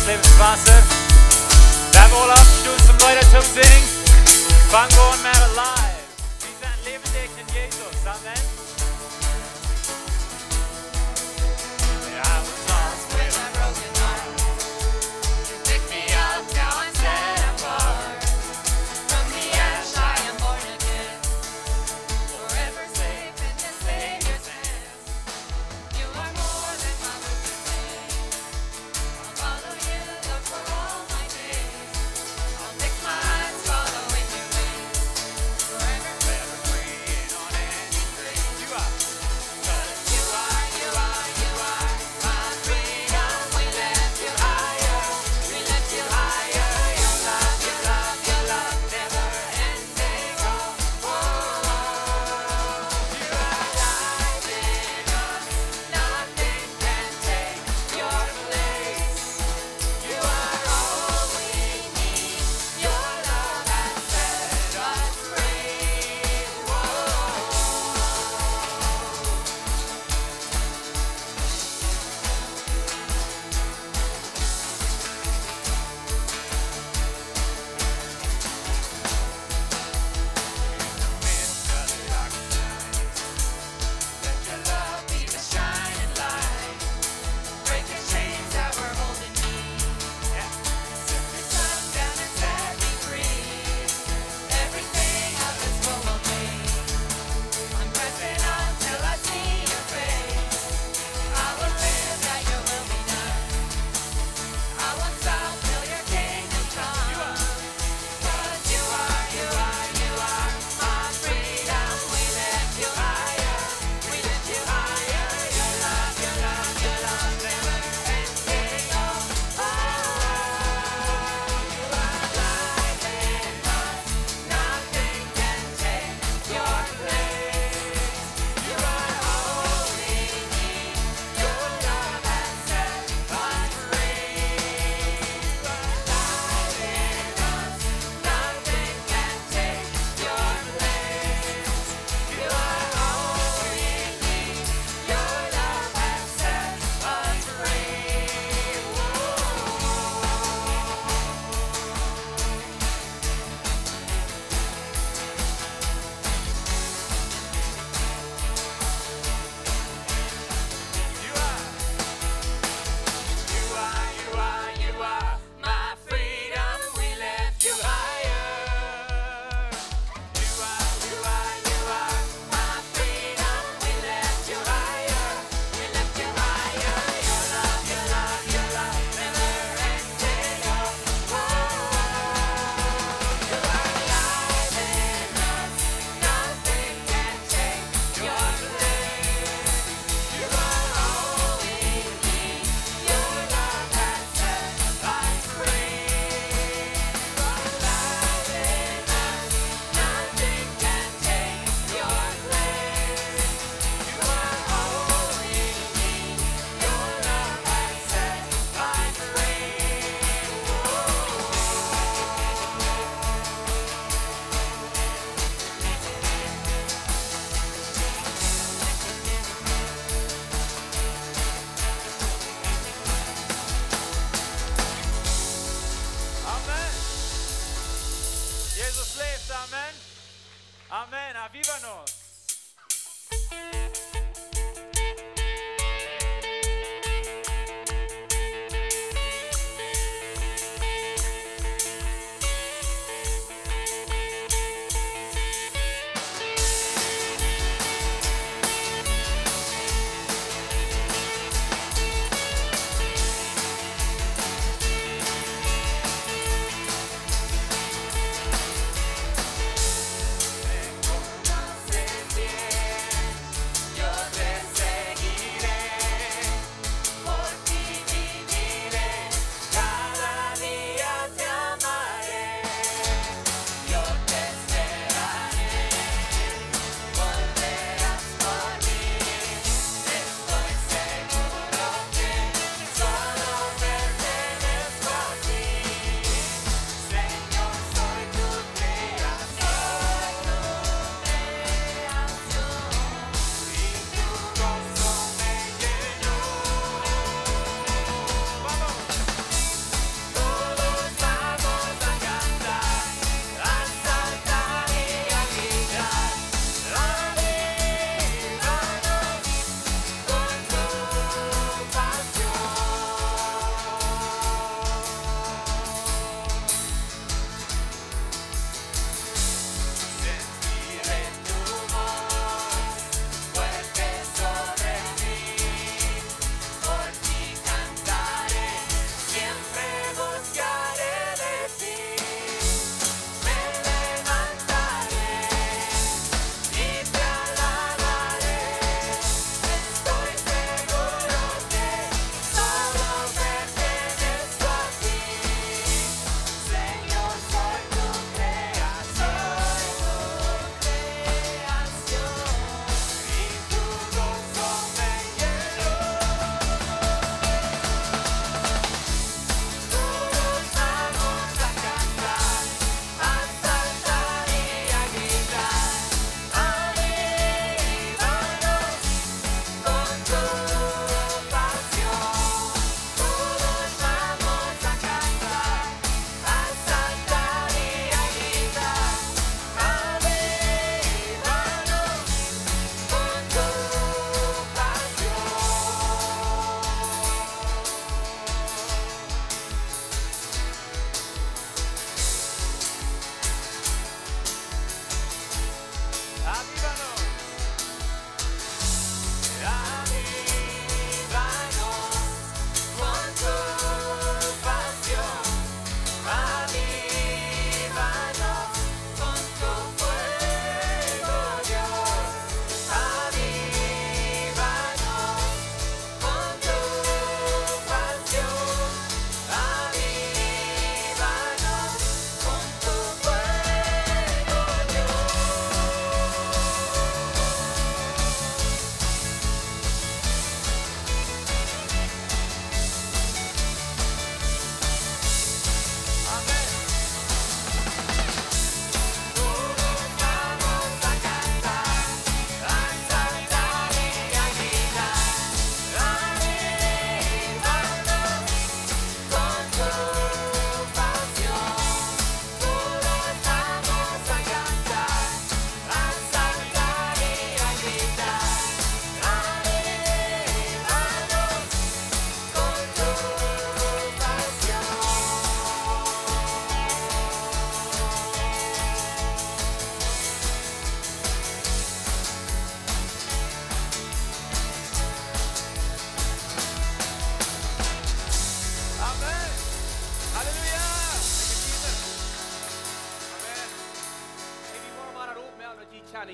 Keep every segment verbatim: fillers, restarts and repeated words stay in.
Lebenswasser. Wan wie aula oppstonen toom Leeda toop sinjen, fang wie aun met Alive. Wie sent läwendich en Jesus. Amen.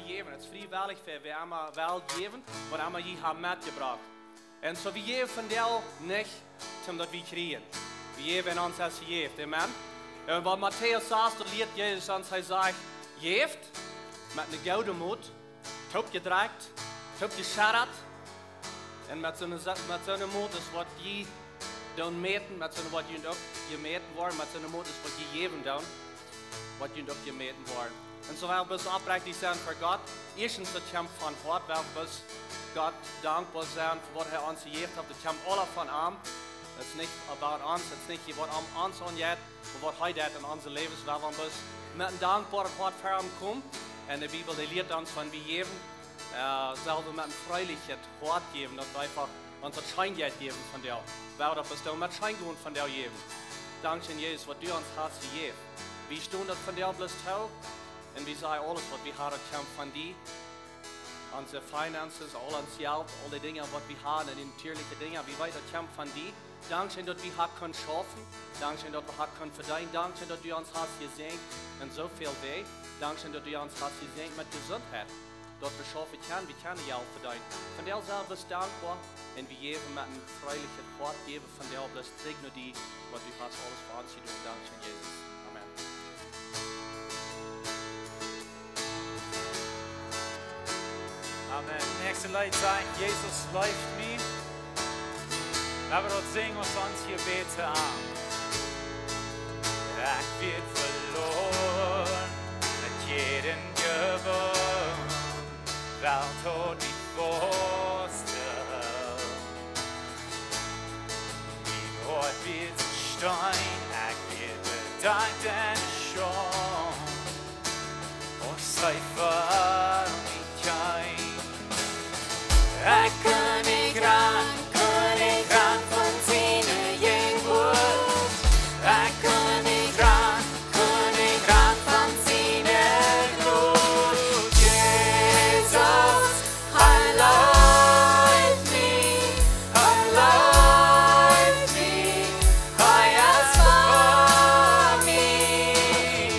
jäwen. Et es friewellich fa wäa emma well jäwen, waut emma jie haben metjebrocht. Un soo, wie jäwen vondoag nich, om daut wie kjrieen. Wie jäwen, wiels ons es jejäft. Amen. Un waut Matäus sajcht, doa lieet Jesus ons, hee sajcht: Jäft met eene goode Mot, toopjedrekjt, toopjescheddat. Un met soone, met soone Mot es waut jie doonen mäten, met soone woat junt uk jemäten woaren, met soone Mot es waut jie jäwen doonen, woat junt uk jemäten woaren. Un soo well wie bloos oprechtich sennen fa Gott. Ieeschtens, daut kjemt von Hoat, well wie bloos Gott dankboa sennen fa waut hee ons jejäft haft. Daut kjemt aula von am. Daut es nich about ons, daut es nich waut am ons aunjeit, oba waut hee deit en onse Läwes, well wie bloos met een dankboaret Hoat ver am komen. Un de Bibel, dee lieet ons, wan wie jäwen, äh, sell wie met een freelichet Hoat jäwen, daut wie eefach ons daut scheen jeit jäwen vondoag. Well wie daut bloos doonen met scheen gonen vondoag jäwen. Dankscheen, Jesus, waut du ons hast jejäft. Wie stonen daut vondoag bloos too. Un wie sajen, aules waut wie haben, daut kjemt von die. Onse finances, aul ons Jelt, aul de Dinja waut wie haben, de natieelje Dinja, wie weeten, daut kjemt von die. Dankscheen, daut wie haben kjennen schaufen. Dankscheen, daut wie haben kjennen vedeenen. Dankscheen, daut du ons hast jesäajent en soo väl Wäaj. Dankscheen, daut du ons hast jesäajent met Jesuntheit. Daut wie schaufen kjennen, wie kjennen Jelt vedeenen. Vondoag sell wie bloos dankboa un wie jäwen met een freelichet Hoat, jäwen vondoag bloos trigj no die, waut du hast aules fa ons jedonen. Dankscheen, Jesus. Amen. Amen. Näakjste Leet sajcht: Jesus leeft mie. Lot ons daut sinjen aus ons Jebäd aun. Ekj wia veloaren, met jieda Jewunsch, Welt haud mie faustjehoolen. Mien Hoat wia soo Steen, ekj wia bedankt un schaund. Aus hee fa mie kjeem. Ekj kunn nich rannen, kunn nich rannen von siene Jäajenwoat. Ekj kunn nich rannen, kunn nich rannen von siene Jnod. Jesus, hee leeft mie, hee leeft mie, hee es fa mie.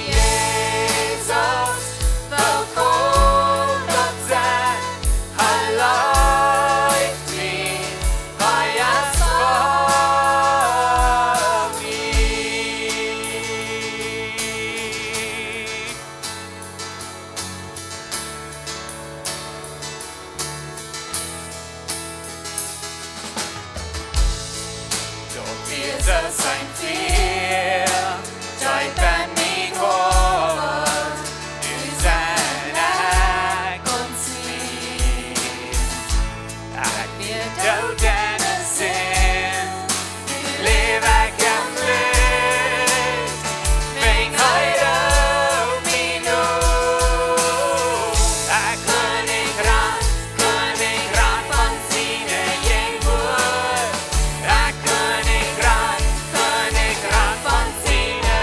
Jesus, woo kaun daut sennen? Hee leeft mie, hee es fa mie. Doch Jesus sien Fia, deep en mien Hoat, nu sie ekj gaunz nie. Ekj wia doot enne Sind, nu läw ekj em Licht, wiels hee roopt mie no. Ekj kunn nich rannen, kunn nich rannen von siene Jäajenwoat. Ekj kunn nich rannen, kunn nich rannen von siene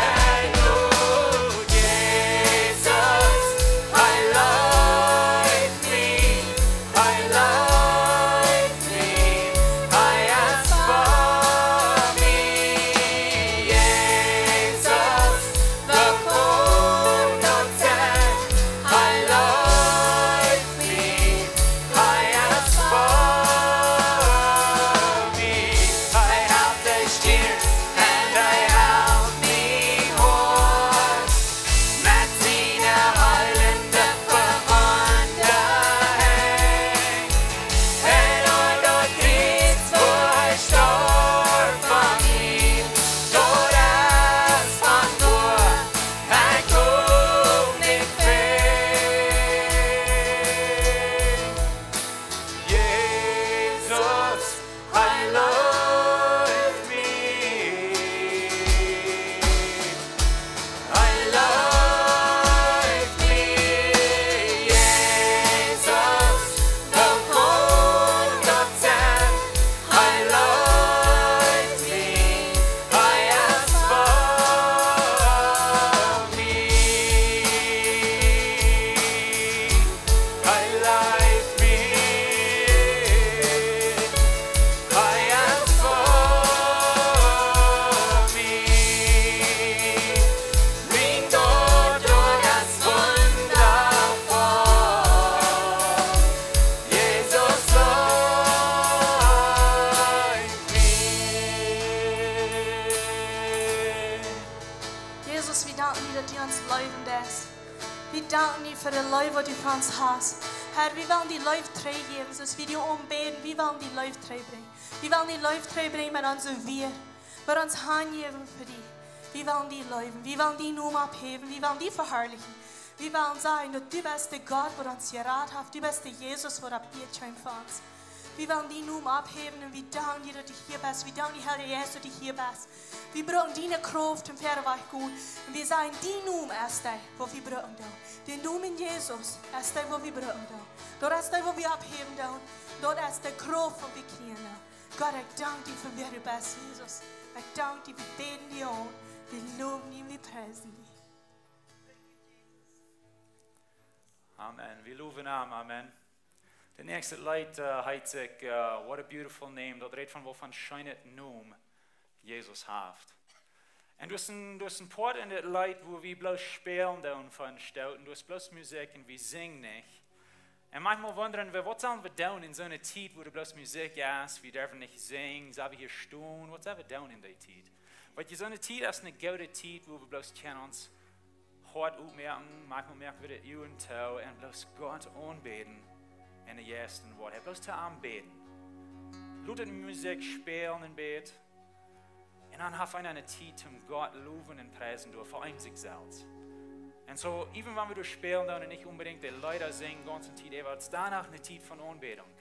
Jnod. Jesus, hee leeft mie, hee leeft mie, Wie danken die fa de Leew, waut du fa ons hast. Herr, wie wellen die Leew trigjjäwen, soo aus wie die aunbäden, wie wellen die Leew trigjbrinjen. Wie wellen die Leew trigjbrinjen met onse Wieed, met ons Hanjäwen fa die. Wie wellen die leewen, wie wellen die Nomen opphäwen, wie wellen die veharlichen. Wie wellen sajen, daut du best de Gott, waut ons jerat haft, du best de Jesus, waut opp Ieed kjeem fa ons. Wie wellen die Nomen opphäwen un wie danken die, daut du hia best. Wie danken die, Heilja Jeist, daut du hia best. Wie brucken diene Krauft toom wieda wajch gonen. Un wie sajen, dien Nomen es dee, waut wie brucken doonen. De Nomen Jesus es dee, waut wie brucken doonen. Daut es dee, waut wie opphäwen doonen. Daut es de Krauft, waut wie kjrieen doonen. Gott, ekj dank die fa wäa du best, Jesus. Ekj dank die, wie bäden die aun. Wie lowen die, wie priesen die. Amen. Wie lowen am, amen. De näakjste Leet, äh, heet sikj, äh, What a Beautiful Name. Daut rät von waut fa een scheenen Nomen Jesus haft. Un doa es een, doa es een Poat en dit Leet, wua wie bloos spälen doonen von Stoot. Un doa es bloos Musikj un wie sinjen nich. Un maunchmol wundren wie, waut sellen wie doonen en soone Tiet, wua doa bloos Musikj es, wie derwen nich sinjen, sell wie hia stonen, waut sell wie doonen en dee Tiet? Weet jie, soone Tiet es eene goode Tiet, wua wie bloos kjennen ons Hoat opmoaken, maunchmol moak wie de Uagen too un bloos Gott aunbäden en de Jeist un Woarheit. Bloos to am bäden. Lot de Musikj spälen een bät. Un dan haft eena eene Tiet toom Gott lowen un priesen derch fa eenem sikj selfst. Un soo, even wan wie doa spälen doonen un nich onbedinjt de Leeda sinjen, gaunze Tiet, äwa, daut es doano eene Tiet von Aunbädunk.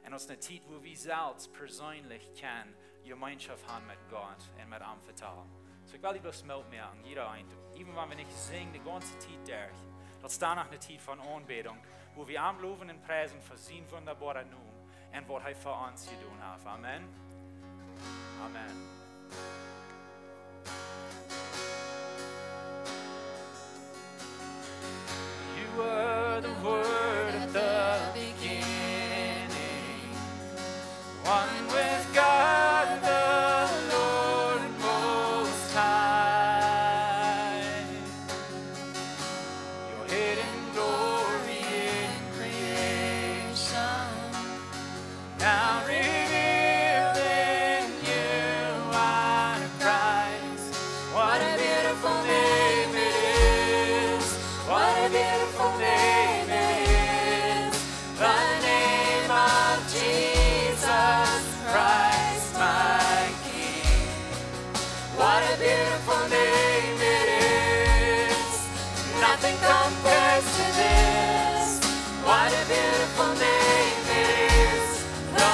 Un daut es eene Tiet, wua wie selfst perseenlich kjennen Jemeenschoft haben met Gott un met am vetalen. Soo, ekj well die bloos Moot moaken, jieda eent. Even wan wie nich sinjen de gaunze Tiet derch, daut es doano eene Tiet von Aunbädunk, wua wie am lowen un priesen fa sienen wundaboaren Nomen un waut hee fa ons jedonen haft. Amen. Amen. You were the Word at the beginning, one with God the Lord Most High. Your hidden glory in creation, now revealed in you are Christ. What a beautiful name it is. What a beautiful name it is. The name of Jesus Christ, my King. What a beautiful name it is. Nothing compares to this. What a beautiful name it is. The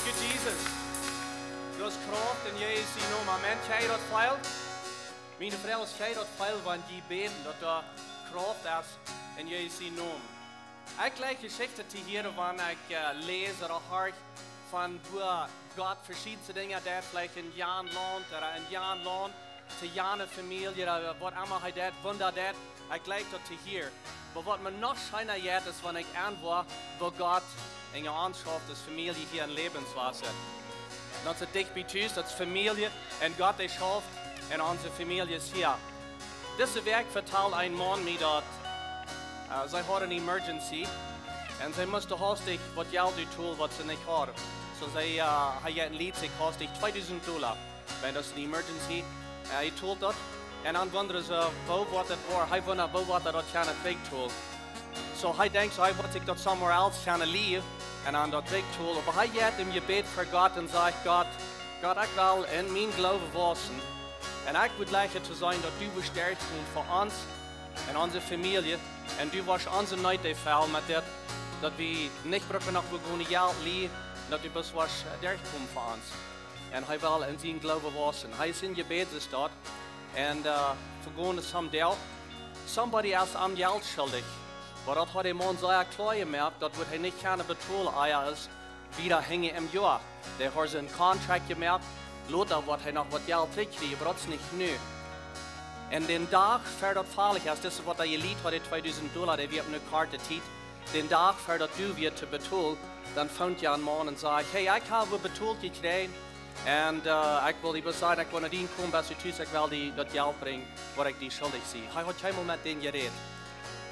Thank you, Jesus. Du hast Krauft enn Jesus sienen Nomen. Amen. Kjrie daut fein? Miene Fru, kjrie daut fein, wan jie bäden, daut doa Krauft es enn Jesus sienen Nomen. Ekj jleich Jeschichten to hieren, wan ekj, äh, läs ooda horch von woo Gott veschiedne Dinja deit, veleicht enn jun Launt ooda enn jun Launt, to june Famielje ooda waut emma hee deit, Wunda deit. Ekj jleich daut to hieren. Oba waut mie noch scheena jeit, es wan ekj aunwoa, woo Gott enn june Anschaft es, Famielje hia enn Lebenswasser. Daut es dicht bie Tus, daut es Famielje enn Gott, dee schauft enn onse Famieljes hia. Dise Wäakj vetald een Maun mie daut, äh, see hauden eene Emergency. Un see musten haustich waut Jelt uttolen, waut see nich hauden. Soo see, äh, hee haud een Lied, see kostet tweedusent Dolla. Wan daut eene Emergency, äh, hee tolt daut. Un dan wundren see, woo woat daut woaren? Hee wundat, woo woat hee daut kjennen trigjtolen? Soo hee denkjt, soo hee woat sikj daut somewhere else kjennen lienen un dan daut trigjtolen. Oba hee jeit em Jebäd ver Gott un sajcht: Gott, Gott, ekj well enn mienen Gloowen wausen. Un ekj wudd jleichen to seenen daut du woascht derchkomen fa ons enn onse Famielje. Un du woascht onse Noot erfellen met dit, daut wie nich brucken noch woo gonen Jelt lienen, daut du bloos woascht, äh, derchkomen fa ons. Un hee well enn sienen Gloowen wausen. Hee es em Jebäd jestonen. Un, äh, ver gonen some Deel, somebody es am Jelt schuldich. Oba daut haud de Maun sea kloa jemoakt, daut wudd hee nich kjennen betolen, ea es wieda hinjen em Joa. Dee haud een Contract jemoakt, lota woat hee noch waut Jelt trigjkjrieen, oba daut es nich nu. Un dän Dach ver daut fällich es, daut es waut hee jelieent haud, dee tweedusent Dolla, dee wia opp eene korte Tiet. Dän Dach ver daut due wia to betolen, dan foont hee een Maun un säd: Hey, ekj hab woo betolt jekjräajen. Un, äh, ekj well die bloos sajen, ekj woa no die komen, best du tus, ekj well die daut Jelt brinjen, waut ekj die schuldich sie. Hee haud kjeenmol met dän jerät.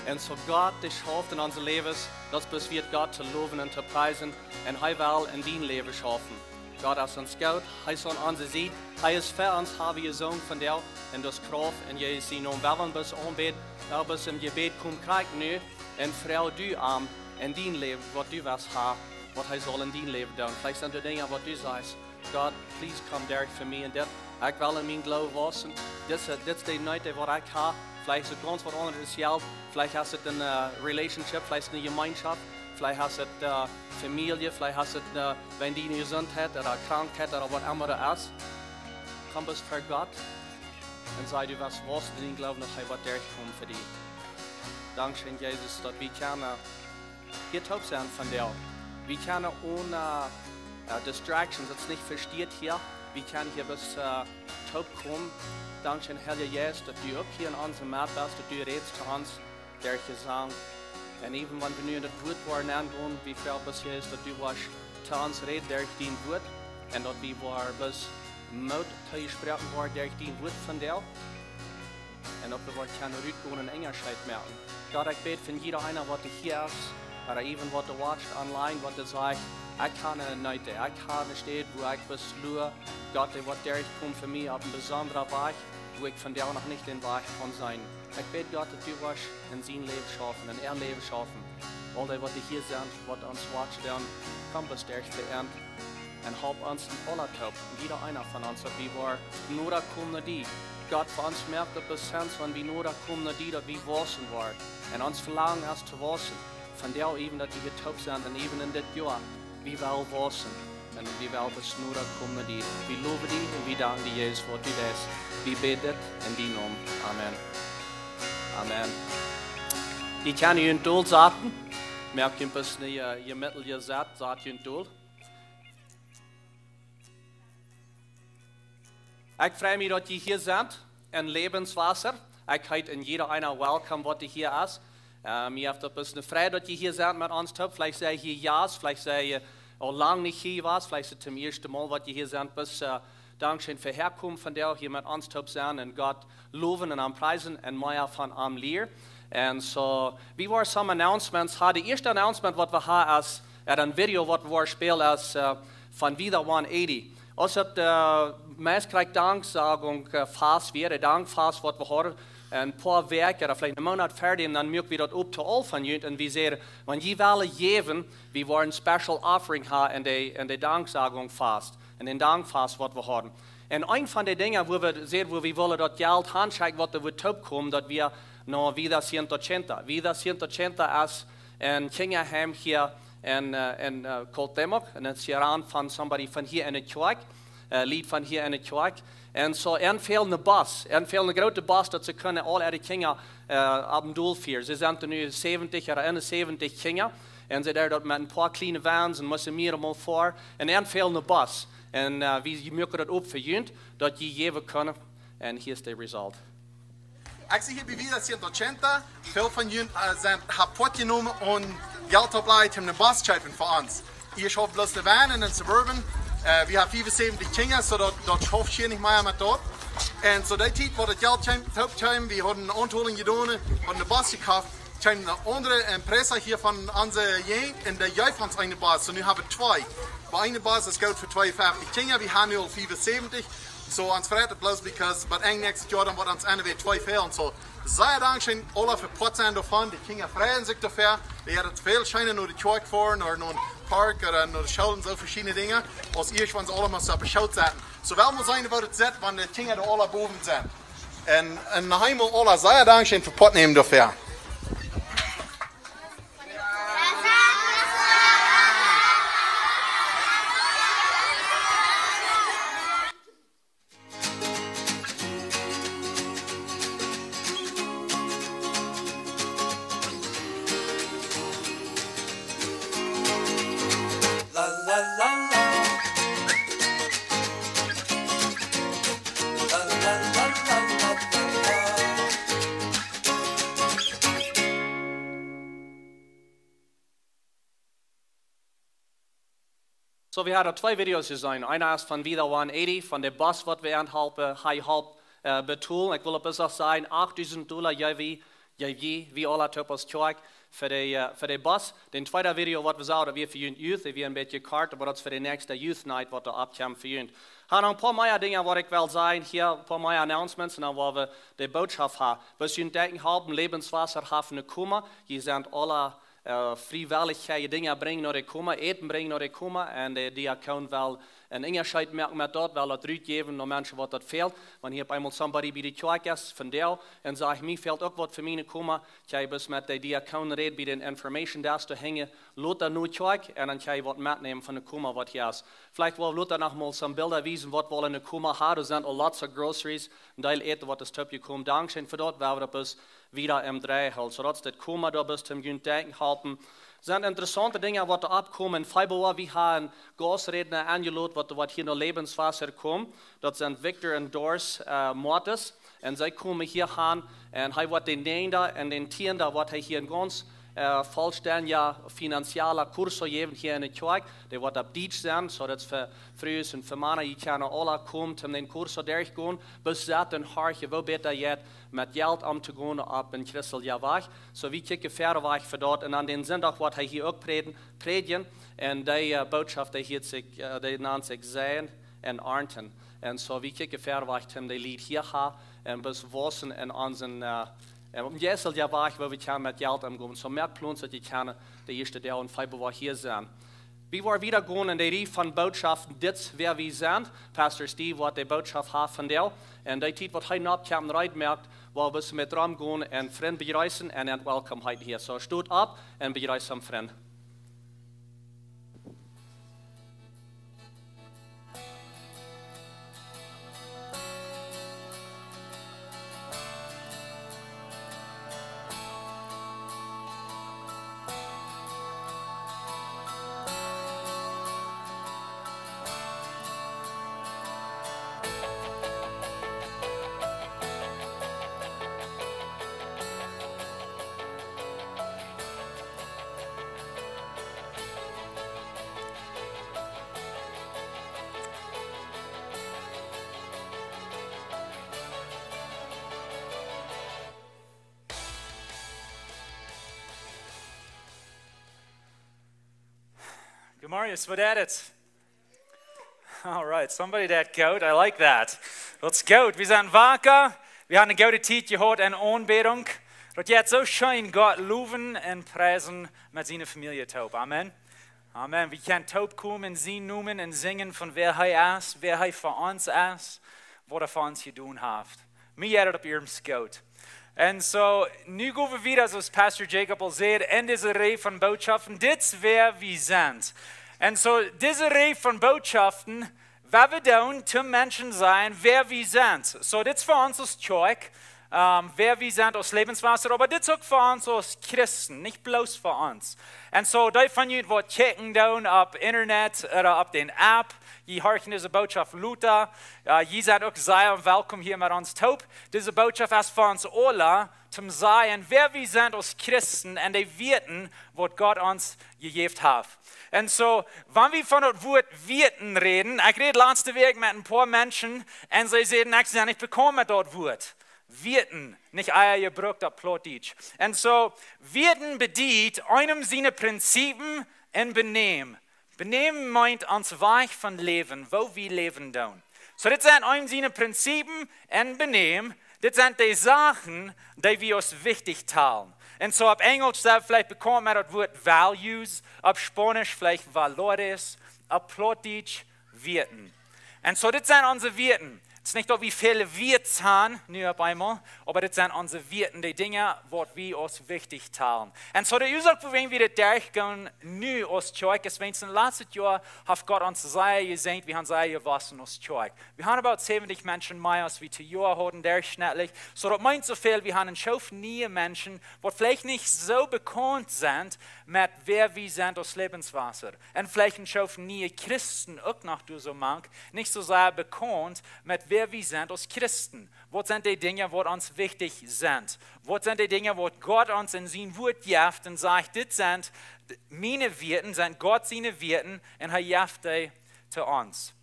Un soo Gott, dee schauft enn onse Läwes, daut es bloos wieet Gott to lowen un to priesen. Un hee well enn dien Läwen schaufen. Gott es ons goot, hee es aun onse Sied, hee es fa ons, hab wie jesungen vondoag, un daut es Krauft enn Jesus sienen Nomen. Wie wellen bloos aunbäden, wie wellen bloos em Jebäd komen, krakjt nu, un froag du am enn dien Läwen, waut du west haben, waut hee saul enn dien Läwen doonen. Veleicht sent doa Dinja, waut du sajchst: Gott, please come derch fa mie un dit. Ekj well enn mienen Gloowen wausen. Dit es, dit es de Noot, waut ekj hab. Veleicht es et gaunz waut aundret aus Jelt. Veleicht es et eene, äh, Relationship, veleicht es et eene Jemeenschoft. Veleicht es et, äh, Famielje, veleicht es et, äh, wan diene Jesundheit ooda Krankheit ooda waut emma daut es. Komm bloos ver Gott un saj, du west wausen enn dienen Gloowen, daut hee woat derchkomen fa die. Dankscheen, Jesus, daut wie kjennen hia toop sennen vondoag. Wie kjennen one, äh, distractions, daut es nich vesteat hia. Wie kjennen hia bloos, äh, toop komen. Dankscheen, Heilja Jeist, daut du uk hia enn onse Medd best, daut du rätst to ons derch Jesank. Un even wan wie nu enn daut Wuat woaren aungonen, wie froagen bloos, Jesus, daut du woascht to ons räden derch dien Wuat. Un daut wie woaren bloos Moot tojesproaken woaren derch dien Wuat vondoag. Un daut wie woaren kjennen rutgonen un Unjascheet moaken. Gott, ekj bäd fa jieda eena, waut hia es, ooda even waut watcht online, waut sajcht: Ekj hab eene Noot, ekj hab eene Städ, wua ekj bloos lua. Gott, dee woat derchkomen fa mie opp eenen besondren Wajch, wua ekj vondoag noch nich dän Wajch kaun seenen. Ekj bäd, Gott, daut du woascht enn sien Läwen schaufen, enn äa Läwen schaufen. Aul dee, waut hia sent, waut ons watchen doonen, komm bloos derch fa an. Un halp ons aula toop, jieda eena von ons, daut wie woaren noda komen no die. Gott, fa ons moakt daut bloos Senn, wan wie noda komen no die, daut wie wausen woaren. Un ons Velangen es to wausen. Vondoag even, daut wie hia toop sent un even enn dit Joa, wie wellen wausen. Un wie wellen bloos noda komen no die. Wie lowen die un wie danken die, Jesus, fa waut du deist. Wie bäden dit enn dienen Nomen. Amen. Amen. Jie kjennen junt dol saten. Moakt junt bloos een, äh, jemietlichen Sett, sat junt dol. Ekj frei mie, daut jie hia sent enn Lebenswasser. Ekj heet enn jieda eena welcome, waut hia es. Äh, mie haft daut bloos eene Freid, daut jie hia sent met ons toop. Veleicht sie jie Jast, veleicht sie jie aul lang nich hia jewast, veleicht es et daut ieeschte Mol, waut jie hia sent. Bloos, äh, dankscheen fa häakomen vondoag, hia met ons toop sennen un Gott lowen un am priesen un mea von am lieren. Un soo, wie woaren some announcements haben. De ieeschte Announcement, waut wie haben, es, äh, een Video, waut wie woaren spälen, es, äh, von Vida one eighty. Aus et, äh, meist krakjt Danksagung, äh, Fast wia, de Dankfast, waut wie hauden, een poa Wäakj ooda veleicht een Moonat ver däm, dan muak wie daut op to aul von junt. Un wie säden, wan jie wellen jäwen, wie woaren een special offering haben enn de, enn de Danksagung Fast, enn dän Dankfast, waut wie hauden. Un eent von de Dinja, wua wie säden, wua wie wullen daut Jelt hanschekjen, waut doa wudd toop komen, daut wia no Vida ciento ochenta. Vida ciento ochenta es een Kjinjaheim hia en, eh, en, eh, Cuauhtémoc, en een Siran von somebody von hia enne Kjoakj, eh, Lied von hia enne Kjoakj. En soo, an fäld ne Bus, an fäld ne groote Bus, daut see kunnen aul äare Kjinja, eh, opp een Dol fieren. See sent nu säwentich ooda eenensäwentich Kjinja. En see deeden daut met een poa kjliene Vans en musten mea mol foaren. En an fäld ne Bus. En, eh, wie muaken daut opp fa junt, daut jie jäwen kunnen. En hia es de result. Ekj sie hia bie Vida ciento ochenta. Väl von junt, eh, sent, haben Poat jenomen un Jelt oppjelajen om ne Bus to kjeepen fa ons. Hia schauft bloos de Van en een Suburban. Eh, wie haben fiefunsäwentich Kjinja, soo daut, daut schauft hia nich mea met daut. En soo dee Tiet, wua daut Jelt kjeem, toop kjeem, wie hauden ne Auntaulunk jedonen, hauden ne Bus jekoft, kjeem een aundra Empresa hia von onse Jäajent un dee jeef ons eene Bus. Soo nu haben wie twee. Bie eene Bus es goot fa tweeunfeftich Kjinja, wie haben nu aul fiefunsäwentich. Soo, ons freit et bloos, because bie Enj näakjstet Joa dan woat ons enne wada twee fälen. Soo, sea dankscheen aule fa Poat sennen doavon. De Kjinja freien sikj doafäa. Dee haben väl scheena no de Kjoakj foaren, ooda no een Park, ooda no de School un soo veschiedne Dinja. Aus ieescht, wan see aula mol opp de Schoot setten. Soo well wie seenen, woo daut sitt, wan de Kjinja doa aula bowen sent. En, en noch eemol aula sea dankscheen fa Poat nämen doafäa. Soo, wie haben twee Videos jeseenen. Eena es von Vida one eighty, von de Bus, waut wie aunhalpen, hee halpt, eh, betolen. Ekj well opp eent sajen, achtdusent Dolla, jie, wie, jie, wie, wie aula toop aus Kjoakj fa de, eh, fa de Bus. Dän tweeden Video, waut wie sagen, daut wia fa junt Youth, dee wia een bät kort, oba daut es fa de näakjste Youth Night, waut doa oppkjemt fa junt. Haben noch een poa mea Dinja, waut ekj well sajen, hia een poa mea Announcements, un dan woa wie de Bootschoft haben. Wan jie denkjen, halpen, Lebenswasser haben ne Koma, jie sent aula eh, friewellich kjenn jie Dinja brinjen no de Koma, Äten brinjen no de Koma, un de Diakon well een Unjascheet moaken met daut, well daut rutjäwen no Menschen, waut daut fält. Wan hia opp eemol somebody bie de Kjoakj es, von doa, un sajcht, mie fält uk waut fa miene Koma, kjenn jie bloos met de Diakon räden, bie dän Information Desk doa hinjen, lota no Kjoakj, un dan kjenn jie waut metnämen von de Koma, waut hia es. Veleicht woa wie lota noch mol some Bilda wiesen, waut wie aul enne Koma haben, doa sent aul lots of groceries, een Deel Äten, waut es toopjekomen. Dankscheen fa daut, woa wie daut bloos wada em Drei hoolen, soo daut daut Koma doa bloos toom junt denkjen halpen. Sent interessaunte Dinja, waut doa oppkomen. Em Februar, wie haben een Gausträdna enjelot, waut, waut hia no Lebenswasser kjemt. Daut sent Victor un Doris, eh, Moates. Un see komen hia aun. Un hee woat dän näajenden un dän tieenden, woat hee hia een gaunz, eh, vollstendja financiella curso jäwen hia enne Kjoakj. Dee woat opp Dietsch sennen, soo daut fa Frues un fa Mana, jie kjennen aula komen, om dän curso derchgonen. Bloos seenen un horchen, woo bäta jeit, met Jelt omtogonen opp een christelja Wajch. Soo, wie kjikjen verwoat fa daut. Un aun dän Sindach woat hee hia uk prädjen, prädjen. Un dee, eh, Bootschoft, dee hieet sikj, eh, dee nant sikj Seien un Arnten. Un soo, wie kjikjen verwoat, om de Lied hia haben un bloos wausen en onsen, eh, eh, opp een jeistelja Wajch, woo wie kjennen met Jelt omgonen. Soo, moakt Plons, daut jie kjennen de ieeschte Doag em Februar hia sennen. Wie woaren wieda gonen en de Rieej von Bootschoften, dit es wäa wie sent. Pastor Steve woat de Bootschoft haben von däl. Un dee Tiet, waut hee noch kjemt, reed moakt, woa wie met romgonen un Frind bejreessen un an welcome heeten hia. Soo, stot opp un bejreesst dän Frint. Good morning, it's Vedette. All right, somebody that goat, I like that. Let's go. Wie sent waka. Wie haben eene goode Tiet jehaut en Aunbädunk. Daut jeit soo scheen Gott lowen un priesen met siene Famielje toop. Amen. Amen. Wie kjennen toop komen en sienen Nomen un sinjen von wäa hee es, wäa hee fa ons es, waut hee fa ons jedonen haft. Mie jeit et opp iernst goot. Un soo, nu go wie wieda, soo aus Pastor Jacob aul säd, enn dise Reaj von Bootschoften, dit es wäa wie sent. Un soo, dise Reaj von Bootschoften, waut wie doonen, toom Menschen sajen, wäa wie sent. Soo, dit es fa ons aus Kjoakj, ähm, wäa wie sent aus Lebenswasser, oba dit es uk fa ons aus Christen, nich bloos fa ons. Un soo, dee von junt waut checken doonen opp Internet ooda opp dän App, jie horchen dise Bootschoft lota, jo, jie sent uk sea welkom hia met ons toop. Dise Bootschoft es fa ons aula, toom sajen, wäa wie sent aus Christen un dee Wieed, waut Gott ons jejäft haft. Un soo, wan wie von daut Wuat Wieed räden, ekj räd latste Wäakj met een poa Menschen un see säden, ekj sie nich bekaunt met daut Wuat. Wieed, nich ea jebrukt opp Plautdietsch. Un soo, Wieed bediet, eenem siene Prinzipien un Benämen. Benämen meent ons Wajch von läwen, woo wie läwen doonen. Soo, dit sent eenem siene Prinzipien un Benämen. Dit sent dee Sachen, dee wie aus wichtich talen. Un soo opp Enjlisch sent veleicht bekaunt met daut Wuat values, opp Spaunisch veleicht valores, opp Plautdietsch Wieed. Un soo, dit sent onse Wieed. Et es nich daut wie väle Wieed han, nu opp eemol, oba dit sent onse Wieed, dee Dinja, waut wie aus wichtich talen. Un soo, de Uasoak, wuarom wie dit derchgonen, nu aus Kjoakj, es wiels daut latste Joa haft Gott ons sea jesäajent, wie haben sea jewossen aus Kjoakj. Wie haben about seventy Menschen mea aus wie daut Joa hauden, derchschnittlich. Soo, daut meent soo väl, wie haben een Schoof niee Menschen, waut veleicht nich soo bekaunt sent met wäa wie sent aus Lebenswasser. Un veleicht een Schoof niee Christen uk noch doa soo mank, nich soo sea bekaunt met wäa wie sent aus Christen. Waut sent dee Dinja, waut ons wichtich sent? Waut sent dee Dinja, waut Gott ons enn sien Wuat jeft un sajcht, dit sent d-, miene Wieed, sent Gott siene Wieed un hee jeft dee to ons.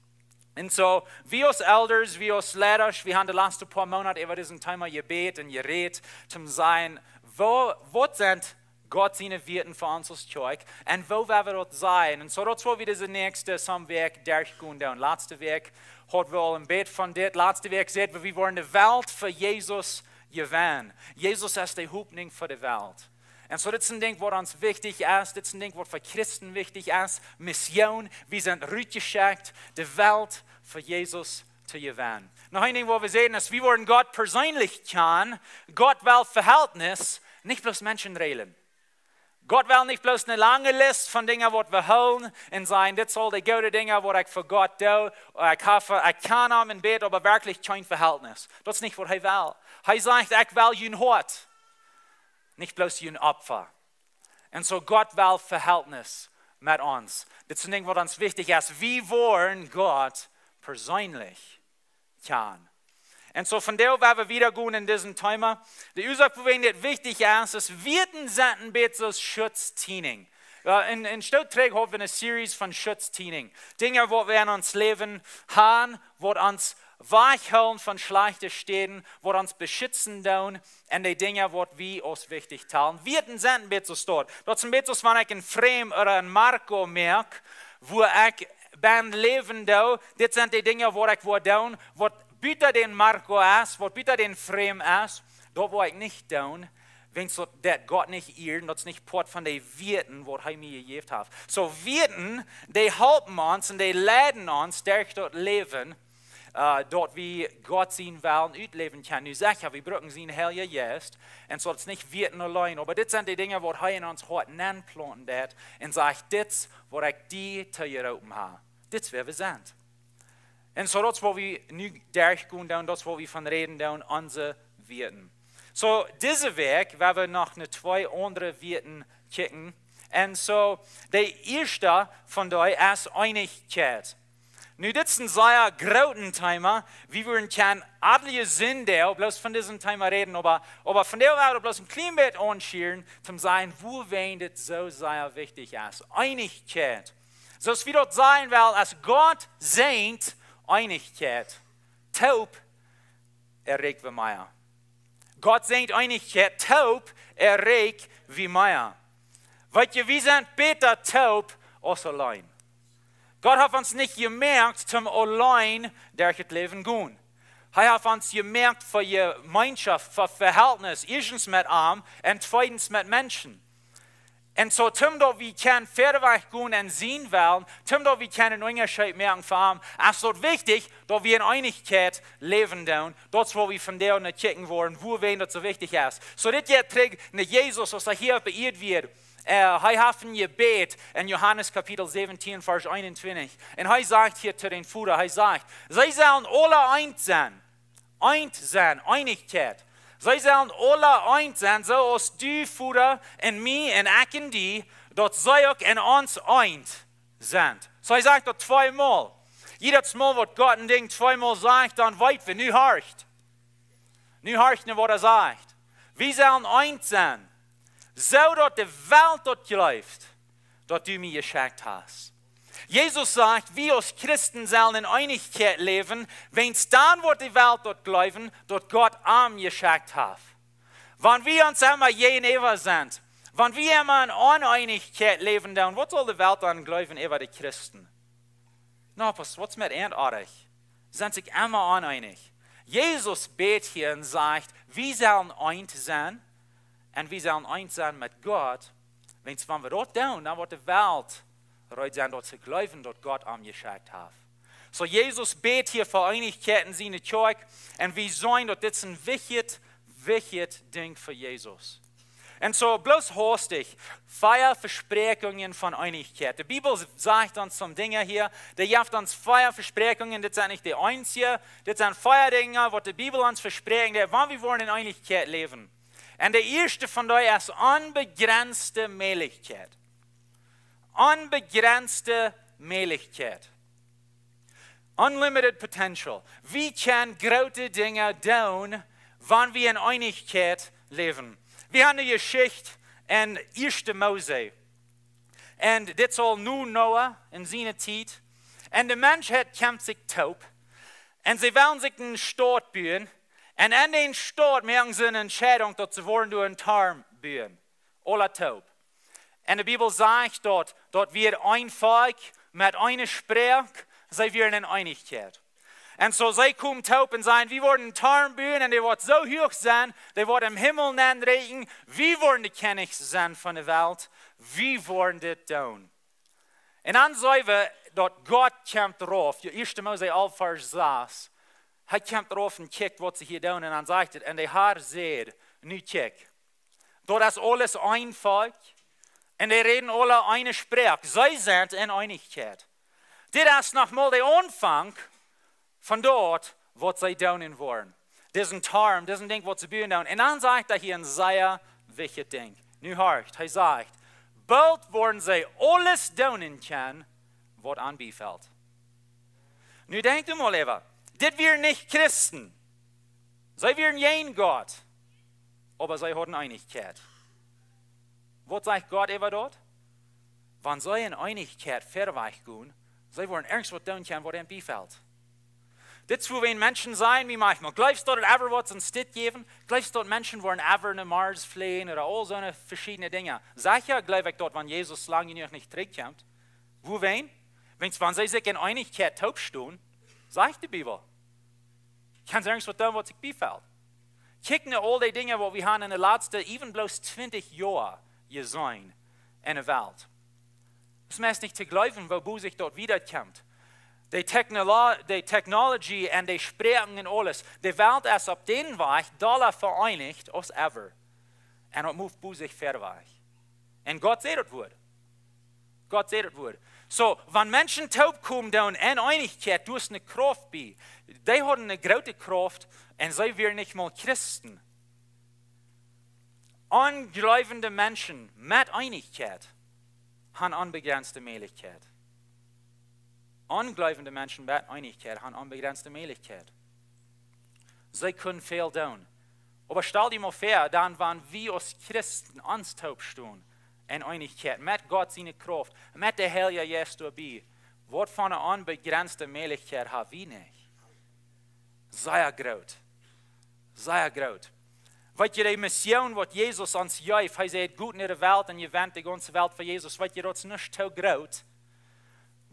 Un soo, wie aus Elders, wie aus Leida, wie haben de latste poa Moonat äwa disen Thema jebät un jerät, toom sajen, woo, waut sent Gott siene Wieed fa ons aus Kjoakj un woo woa wie daut sajen? Un soo, daut es waut wie dise näakjste some Wäakj derchgonen doonen. Latste Wäakj haud wie aul een bät von dit. Latste Wäakj säd wie, wie wellen de Welt fa Jesus jewennen. Jesus es de Hopninj fa de Welt. Un soo, dit es een Dinkj, waut ons wichtich es. Dit es een Dinkj, waut fa Christen wichtich es. Mission, wie sent rutjeschekjt, de Welt fa Jesus to jewennen. Noch een Dinkj, waut wie säden, es, wie wellen Gott perseenlich kjanen. Gott well Vehältnis, nich bloos Menschen räden. Gott well nich bloos eene lange List von Dinja, waut wie hoolen un sajen, dit sent de goode Dinja, waut ekj fa Gott doo. Ekj hab, ekj kjan am un bäd, oba werkjlich kjeen Vehältnis. Daut es nich, waut hee well. Hee sajcht, ekj well jun Hoat, nich bloos jun Opfa. Un soo, Gott well Vehältnis met ons. Dit es een Dinkj, waut ons wichtich es. Wie wellen Gott perseenlich kjanen. Un soo, vondoag woa wie wieda gonen enn disen Thema. De Uasoak, wuarom dit wichtich es, es, Wieed sent een bät soo aus Schutztieninj. Jo, enn, enn Stoot trigj haud wie eene Series von Schutztieninj. Dinja, waut wie enn ons Läwen haben, waut ons wajchhoolen von schlajchte Städen, waut ons beschitzen doonen, un dee Dinja, waut wie aus wichtich talen. Wieed sent een bät soo aus daut. Daut es een bät soo aus wan ekj enn Frame ooda enn Marco moak, wua ekj bennen läwen doo, dit sent dee Dinja, waut ekj woa doonen, waut buta dän Marco es, waut buta dän Frame es, daut woa ekj nich doonen, wiels daut, daut Gott nich ieet, daut es nich Poat von dee Wieed, waut hee mie jejäft haft. Soo, Wieed, dee halpen ons un dee leiden ons derch daut Läwen, äh, daut wie Gott sienen Wellen utläwen kjennen. Nu secha, wie brucken sienen Heiljen Jeist, un soo, daut es nich Wieed auleen, oba dit sent dee Dinja, waut hee enn ons Hoat nenplaunten deed un sajcht, dit es, waut ekj die to jeroopen hab. Dit es, wäa wie sent. Un soo, daut es, waut wie nu derchgonen doonen, daut es, waut wie von räden doonen, onse Wieed. Soo, dise Wäakj woa wie noch no twee aundre Wieed kjikjen. Un soo, de ieeschte von dee es Eenichkjeit. Nu, dit es een sea grootet Thema. Wie wudden kjennen aule Sindach bloos von disem Thema räden, oba, oba vondoag woa wie bloos een kjlien bät aunschieren, toom sajen, wuarom dit soo sea wichtich es. Eenichkjeit. Soo aus wie daut sajen wellen, aus Gott säajent Eenichkjeit, toop erreikj wie mea. Gott säajent Eenichkjeit, toop erreikj wie mea. Weetst du, wie sent bäta toop aus auleen. Gott haft ons nich jemoakt toom auleen derch daut Läwen gonen. Hee haft ons jemoakt fa Jemeenschoft, fa Vehältnis, ieeschtens met am un tweedens met Menschen. Un soo, toom daut wie kjennen wieda wajch gonen en sien Wellen, toom daut wie kjennen een Unjascheet moaken fa am, es daut wichtich, daut wie en Eenichkjeit läwen doonen. Daut es waut wie vondoag no kjikjen woaren, wuarom daut soo wichtich es. Soo, dit jeit trigj no Jesus, aus hee hia opp de Ieed wia. Äh, hee haft een Jebäd en Johanes Kapitel säwentieen, Varsch eenuntwintich. Un hee sajcht hia to dän Voda, hee sajcht: "See sellen aule eent sennen." Eent sennen, Eenichkjeit. "See sellen aule eent sennen, soo aus du, Voda, en mie un ekj en die, daut see uk en ons eent sent." Soo, hee sajcht daut tweemol. Jiedet Mol waut Gott een Dinkj tweemol sajcht, dan weet wie, nu horcht. Nu horcht no waut hee sajcht. "Wie sellen eent sennen, soo daut de Welt daut jleeft, daut du mie jeschekjt hast." Jesus sajcht, wie aus Christen sellen en Eenichkjeit läwen, wiels dan woat de Welt daut jleewen, daut Gott am jeschekjt haft. Wan wie ons emma jäajenäwa sent, wan wie emma en Oneenichkjeit läwen doonen, waut saul de Welt dan jleewen äwa de Christen? Na, waut, waut es met an oajch? Sent sikj emma oneenich. Jesus bät hia un sajcht, wie sellen eent sennen un wie sellen eent sennen met Gott. Wiels wan wie daut doonen, dan woat de Welt reed sennen, daut see jleewen, daut Gott am jeschekjt haft. Soo, Jesus bät hia fa Eenichkjeit en siene Kjoakj un wie seenen, daut dit een wichtjet, wichtjet Dinkj fa Jesus. Un soo, bloos haustich, vea Vespräakjungen von Eenichkjeit. De Bibel sajcht ons some Dinja hia, dee jeft ons vea Vespräakjungen, dit sent nich de eensje, dit sent vea Dinja, waut de Bibel ons vesprakjt, daut wan wie woaren en Eenichkjeit läwen. Un de ieeschte von dee es onbegrenzte Mäajlichkjeit. Onbegrenzte Mäajlichkjeit. Unlimited potential. Wie kjennen groote Dinja doonen, wan wie en Eenichkjeit läwen. Wie haben eene Jeschicht en Ieeschte Mose. Un dit saul nu Noah en siene Tiet. Un de Menschheit kjemt sikj toop. Un see wellen sikj eene Staut buen. Un en dee Staut moaken see eene Entscheidunk, daut see woaren doa een Toarn buen. Aula toop. Un de Bibel sajcht daut, daut wia een Volkj met eene Sproak, see wieren en Eenichkjeit. Un soo see komen toop un sajen, wie woaren een Toarn buen un dee woat soo huach sennen, dee woat em Himmel nenn rieekjen, wie woaren de Kjennichs sennen von de Welt, wie woaren dit doonen. Un dan seenen wie daut Gott kjemt rauf, jo, Ieeschte Mose alf Varsch sas, hee kjemt rauf un kjikjt waut see hia doonen un dan sajcht et, un de Herr säd, nu kjikj, daut es aules een Volkj. Un dee räden aula eene Sproak. See sent en Eenichkjeit. Dit es noch mol de Aunfank von daut, waut see doonen woaren. Dit es een Toarn, dit es een Dinkj, waut see buen doonen. Un dan sajcht hee hia een sea wichtjet Dinkj. Nu horcht, hee sajcht, boolt woaren see aules doonen kjennen, waut an biefelt. Nu denkjt mol äwa, dit wieren nich Christen. See wieren jäajen Gott, oba see hauden Eenichkjeit. Waut sajcht Gott äwa daut? Wan see en Eenichkjeit wieda wajch gonen, see woaren irjent waut doonen kjennen, waut an biefelt. Dit es wuarom Menschen sajen mie maunchmol, jleefst du daut et ever woat een Staut jäwen? Jleefst du daut Menschen woaren ever no Mars fleajen ooda aul soone veschiedne Dinja? Secha jleew ekj daut, wan Jesus lang jenuach nich trigjkjemt. Wuarom? Wiels wan see sikj en Eenichkjeit toop stonen, sajcht de Bibel, kjennen see irjent waut doonen, waut sikj biefelt. Kjikj no aul dee Dinja, waut wie haben en de latste, even bloos twintich Joa jeseenen en de Welt. Daut es meist nich to jleewen, woo bosich daut wieda kjemt. De Technolo-, de Technology un de Sproaken un aules. De Welt es opp dän Wajch dolla vereenicht aus ever. Un daut moved bosich wieda wajch. Un Gott säd daut Wuat. Gott säd daut Wuat. Soo, wan Menschen toop komen doonen en Eenichkjeit, doa es eene Krauft bie. Dee hauden eene groote Krauft un see wieren nich mol Christen. Onjleewende Menschen met Eenichkjeit haben onbegrenzte Mäajlichkjeit. Onjleewende Menschen met Eenichkjeit haben onbegrenzte Mäajlichkjeit. See kjennen väl doonen. Oba stal die mol väa, dan wan wie aus Christen ons toop stonen en Eenichkjeit met Gott siene Krauft, met de Heilje Jeist doabie, waut fa eene onbegrenzte Mäajlichkjeit ha wie nich? Sea groot. Sea groot. Weet jie, de Mission, waut Jesus ons jeef, hee säd, "Got en de Welt un jewent de gaunze Welt fa Jesus." Weet jie, daut es nich too groot,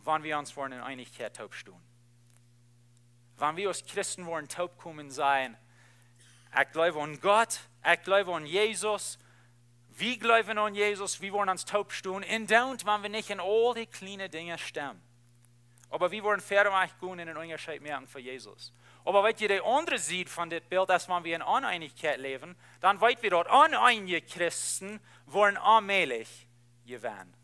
wan wie ons woaren en Eenichkjeit toop stonen. Wan wie aus Christen woaren toop komen un sajen, "Ekj jleew aun Gott, ekj jleew aun Jesus, Wie jleewen aun Jesus, wie woaren ons toop stonen un doonen, wan wie nich en aul dee kjliene Dinja stemmen. Oba wie woaren wieda wajch gonen un een Unjascheet moaken fa Jesus. Oba weet jie, de aundre Sied von dit Bilt es, wan wie en Oneenichkjeit läwen, dan weet wie daut oneenje Christen woaren aulmäajlich jewennen.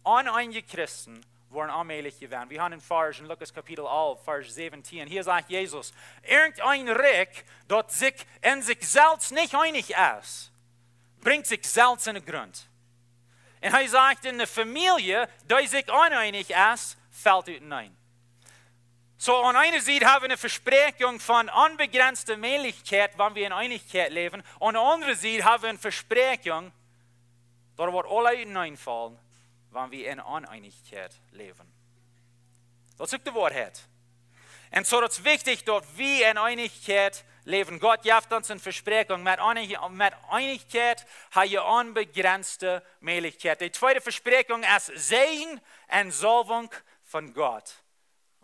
Oneenje Christen woaren aulmäajlich jewennen. Wie haben en Varsch en Lukas Kapitel alf, Varsch säwentieen. Hia sajcht Jesus: Irjent een Rikj, daut sikj en sikj selfst nich eenich es, brinjt sikj selfst en dän Grunt. Un hee sajcht, ne Famielje, dee sikj oneenich es, felt uteneen. Soo, aun eene Sied hab wie ne Vespräakjunk von onbejrenzte Mäajlichkjeit, wan wie en Eenichkjeit läwen. Aun de aundre Sied hab wie ne Vespräakjunk, daut woat aules uteneen faulen, wan wie en Oneenichkjeit läwen. Daut es uk de Woarheit. Un soo, daut es wichtich, daut wie en Eenichkjeit läwen. Gott jeft ons ne Vespräakjunk. Met Eene-, met Eenichkjeit hab wie onbejrenzte Mäajlichkjeit. De tweede Vespräakjunk es Säajen un Saulwunk von Gott,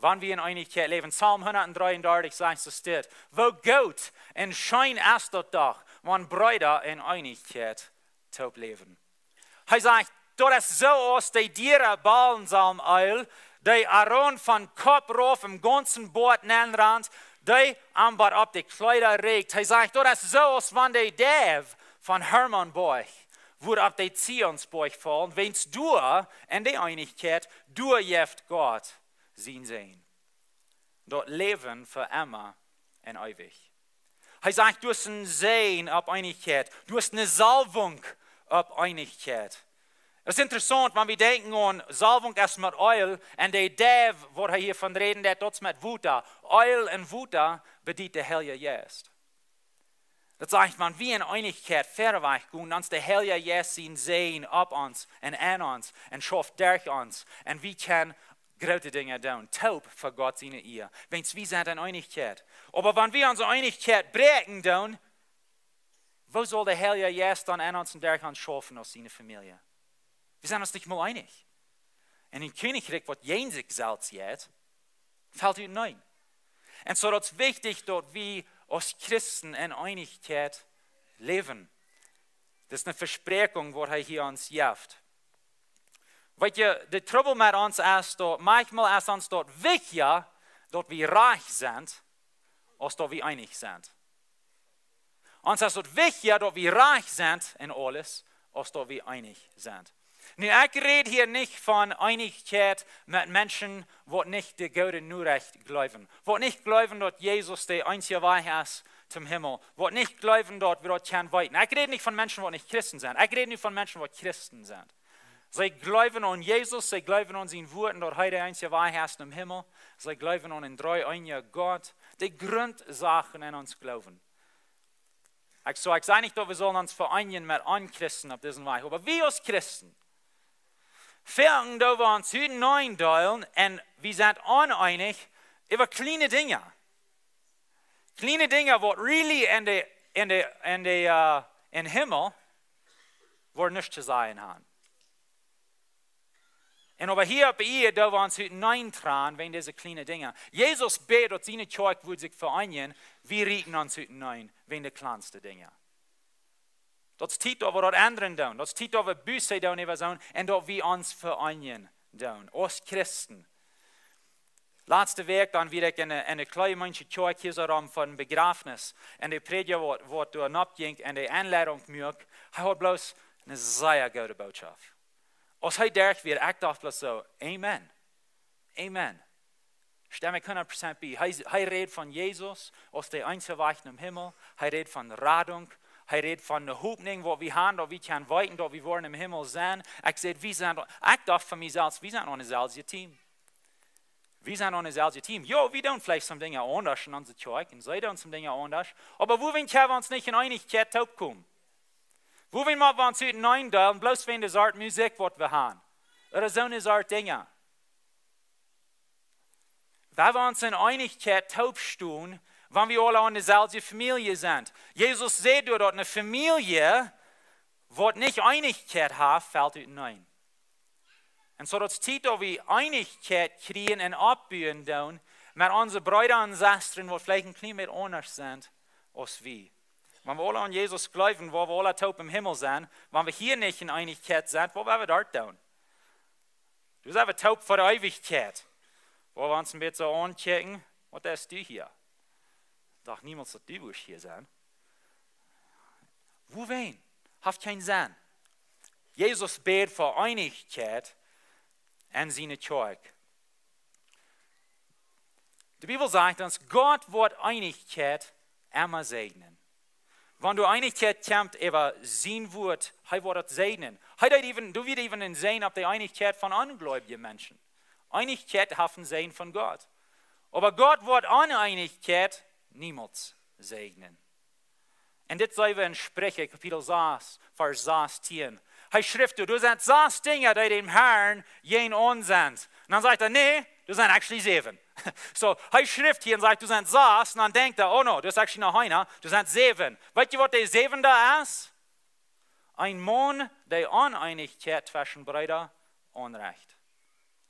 wan wie en Eenichkjeit läwen. Psalm hundatdreeundartich sajcht soo dit: Woo goot un scheen es daut doch, wan Breeda en Eenichkjeit toop läwen. Hee sajcht, daut es soo aus de diere Balsam-Eelj, dee Aaron vom Kopp rauf em gaunzen Boat nenrant, dee am bat opp de Kjleeda rikjt. Hee sajcht, daut es soo aus wan de Deiw von Hermon-Boajch wudd opp de Zionsboajch faulen, wiels doa en de Eenichkjeit, doa jeft Gott sien Säajen daut Läwen fa emma un eewich. Hee sajcht, du hast en Säajen opp Eenichkjeit, du hast ne Saulwunk opp Eenichkjeit. Daut es interessaunt, wan wie denkjen aun Saulwunk es met Eelj un de Deiw, waut hee hia von räden deit, daut es met Wota. Eelj un Wota bediet de Heilje Jeist. Daut sajcht, wan wie en Eenichkjeit wieda wajch gonen, dan es de Heilje Jeist sien Säajen opp ons un en ons un schauft derch ons. Un wie kjennen groote Dinja doonen, toop fa Gott siene Ea, wiels wie sent en Eenichkjeit. Oba wan wie onse Eenichkjeit bräakjen doonen, woo saul de Heilje Jeist dan en ons un derch ons schaufen aus siene Famielje? Wie sent ons nich mol eenich. Un en Kjennichrikj, waut jäajen sikj selfst jeit, felt uteneen. Un soo, daut es wichtich, daut wie aus Christen en Eenichkjeit läwen. Daut es ne Vespräakjunk, waut hee hia ons jeft. Weet jie, de Trubbel met ons es daut, maunchmol es ons daut wichtja, daut wie rajcht sent, aus daut wie eenich sent. Ons es daut wichtja, daut wie rajcht sent en aules, aus daut wie eenich sent. Nu, ekj räd hia nich von Eenichkjeit met Menschen, waut nich de goode Norecht jleewen. Waut nich jleewen, daut Jesus de eensje Wajch es toom Himmel. Waut nich jleewen, daut wie daut kjennen weeten. Ekj räd nich von Menschen, waut nich Christen sent. Ekj räd nu von Menschen, waut Christen sent. See jleewen aun Jesus, see jleewen aun sien Wuat un daut hee de eensje Wajch es nom Himmel. See jleewen aun een dree-eenja Gott. De Grundsachen en ons Gloowen. Ekj, soo, ekj saj nich, daut wie sellen ons vereenijen met Onchristen opp disen Wajch, oba wie aus Christen, veleicht doo wie ons uteneen deelen un wie sent oneenich äwa kjliene Dinja. Kjliene Dinja, waut really en de, en de, en de, äh, em Himmel woat nuscht to sajen haben. Un oba hia opp Ieed doo wie ons uteneen trannen wäajen dise kjliene Dinja. Jesus bäd, daut siene Kjoakj wudd sikj vereenijen, wie rieten ons uteneen wäajen de kjlanste Dinja. Daut es Tiet, daut wie daut endren doonen. Daut es Tiet, daut wie Buße doonen äwa soont un daut wie ons vereenijen doonen aus Christen. Latste Wäakj dan wia ekj en de, en de kjliene Kjoakj hia soo rom fa een Bejrafnis. Un de Prädja, waut, waut doa nopp jinkj un de Enleidunk muak, hee haud bloos eene sea goode Bootschoft. Aus hee derch wia, ekj docht bloos soo: Amen. Amen. Stemm ekj hundat Prozent bie. Hee, hee räd von Jesus aus de eensje Wajch nom Himmel. Hee räd von Radunk. Hee räd von de Hopninj, waut wie haben, daut wie kjennen weeten, daut wie woaren em Himmel sennen. Ekj säd, wie sent, ekj docht von mie selfst, wie sent aun deeselwje Team. Wie sent aun deeselwje Team. Jo, wie doonen veleicht some Dinja aundasch en onse Kjoakj un see doonen some Dinja aundasch. Oba wuarom kjenn wie ons nich en Eenichkjeit toopkomen? Wuarom motten wie ons uteneen deelen, bloos wäajen de Sort Musikj, waut wie haben? Ooda soone Sort Dinja. Wan wie ons en Eenichkjeit toopstonen, wan wie aula aun deeselwje Famielje sent. Jesus säd doa, daut eene Famielje, waut nich Eenichkjeit haft, felt uteneen. Un soo daut es Tiet, daut wie Eenichkjeit kjrieen un oppbuen doonen met onse Breeda un Sestren, waut veleicht een kjlien bät aundasch sent aus wie. Wan wie aule aun Jesus jleewen, woa wie aule toop em Himmel sennen. Wan wie hia nich en Eenichkjeit sent, waut woa wie doa doonen? Doa sent wie toop fa de Eewichkjeit. Woa wie ons een bät soo aunkjikjen, waut deist du hia? Docht niemols, daut du wurscht hia sennen. Wuarom? Haft kjeen Senn. Jesus bät fa Eenichkjeit en siene Kjoakj. De Bibel sajcht ons, Gott woat Eenichkjeit emma säajnen. Wan doa Eenichkjeit kjemt äwa sien Wuat, hee woat daut säajnen. Hee deed äwen, doa wia äwen een Säajen opp de Eenichkjeit von onjleewje Menschen. Eenichkjeit haft een Säajen von Gott. Oba Gott woat Oneenichkjeit niemols säajnen. Un dit seene wie en Spricha, Kapitel sas, Varsch sastieen. Hee schrift, doa sent sas Dinja, dee däm Harn jäajenaun sent. Un dan sajcht hee, nä, doa sent actually säwen. Soo, hee schrift hia un sajcht, doa sent sas, un dan denkjt hee, oh no, doa es actually noch eena, doa sent säwen. Weet jie, waut de säwende es? Een Maun, dee Oneenichkjeit tweschen Breeda aunrecht.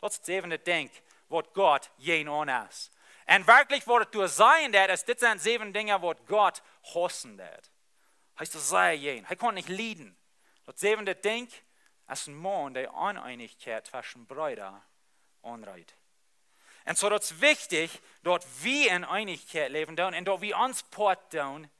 Daut es daut säwende Dinkj, waut Gott jäajenaun es. Un werkjlich, waut et doa sajen deit, es, dit sent säwen Dinja, waut Gott haussen deit. Hee es doa sea jäajen. Hee kaun nich lieden. Daut säwende Dinkj es een Maun, dee Oneenichkjeit tweschen Breeda aunrecht. Un soo, daut es wichtich, daut wie en Eenichkjeit läwen doonen un daut wie ons Poat doonen,